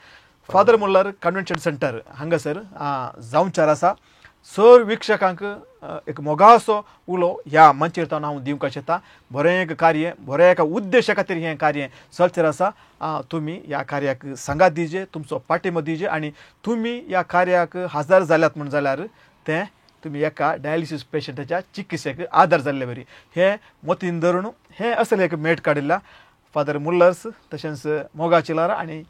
फादर मुल्लर कन्व्हेन्शन सेंटर हांगासर जावचार आसा. सर वीक्षकांक एक मोगासो उलो ह्या मंचेर तावन हांव दिवंक शकता. बरें एक कार्य, बरें एका उद्देशा खातीर हें कार्य चलचेर आसा. तुमी ह्या कार्याक सांगात दिजे, तुमचो पाठिंबो दिजे आनी तुमी ह्या कार्याक हजर जाल्यात म्हूण जाल्यार तें तुमी एका डायलिसीस पेशंटाच्या चिकित्सेक आदार जाल्ले बरी हें मतीन धरून हें असलें एक मेट काडिल्ला फादर मुल्लर्स तशेंच मोगा चिलार आनी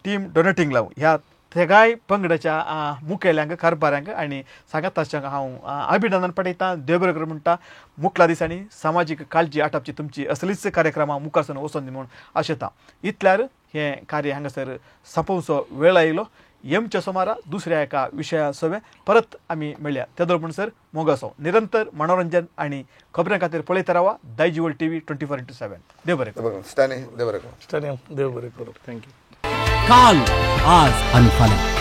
टीम डोनेटींग लाव ह्या तेगाय पंगडाच्या मुखेल्यांक कारभाऱ्यांक आनी सांगाताच्यांक हांव अभिनंदन पडयता. देव बरें करूं म्हणटा. मुखला दिसांनी सामाजीक काळजी आटापची तुमची असलीच कार्यक्रमां मुखार सरून वचोन दी म्हूण आशेता. इतल्यार हें कार्य हांगासर सोंपोवचो वेळ आयलो. येमच्या सोमारा दुसऱ्या एका विशया सवें परत आमी मेळया. तेदोळ म्हणसर मोगासो निरंतर मनोरंजन आनी खबरां खातीर पळयत रावा दायजिवर्ल्ड टीव्ही 24x7. देव बरें करूं. स्टॅनी देव बरें करूं. स्टॅनी देव बरें करूं. Thank you. काल, आज आणि फाल्यां.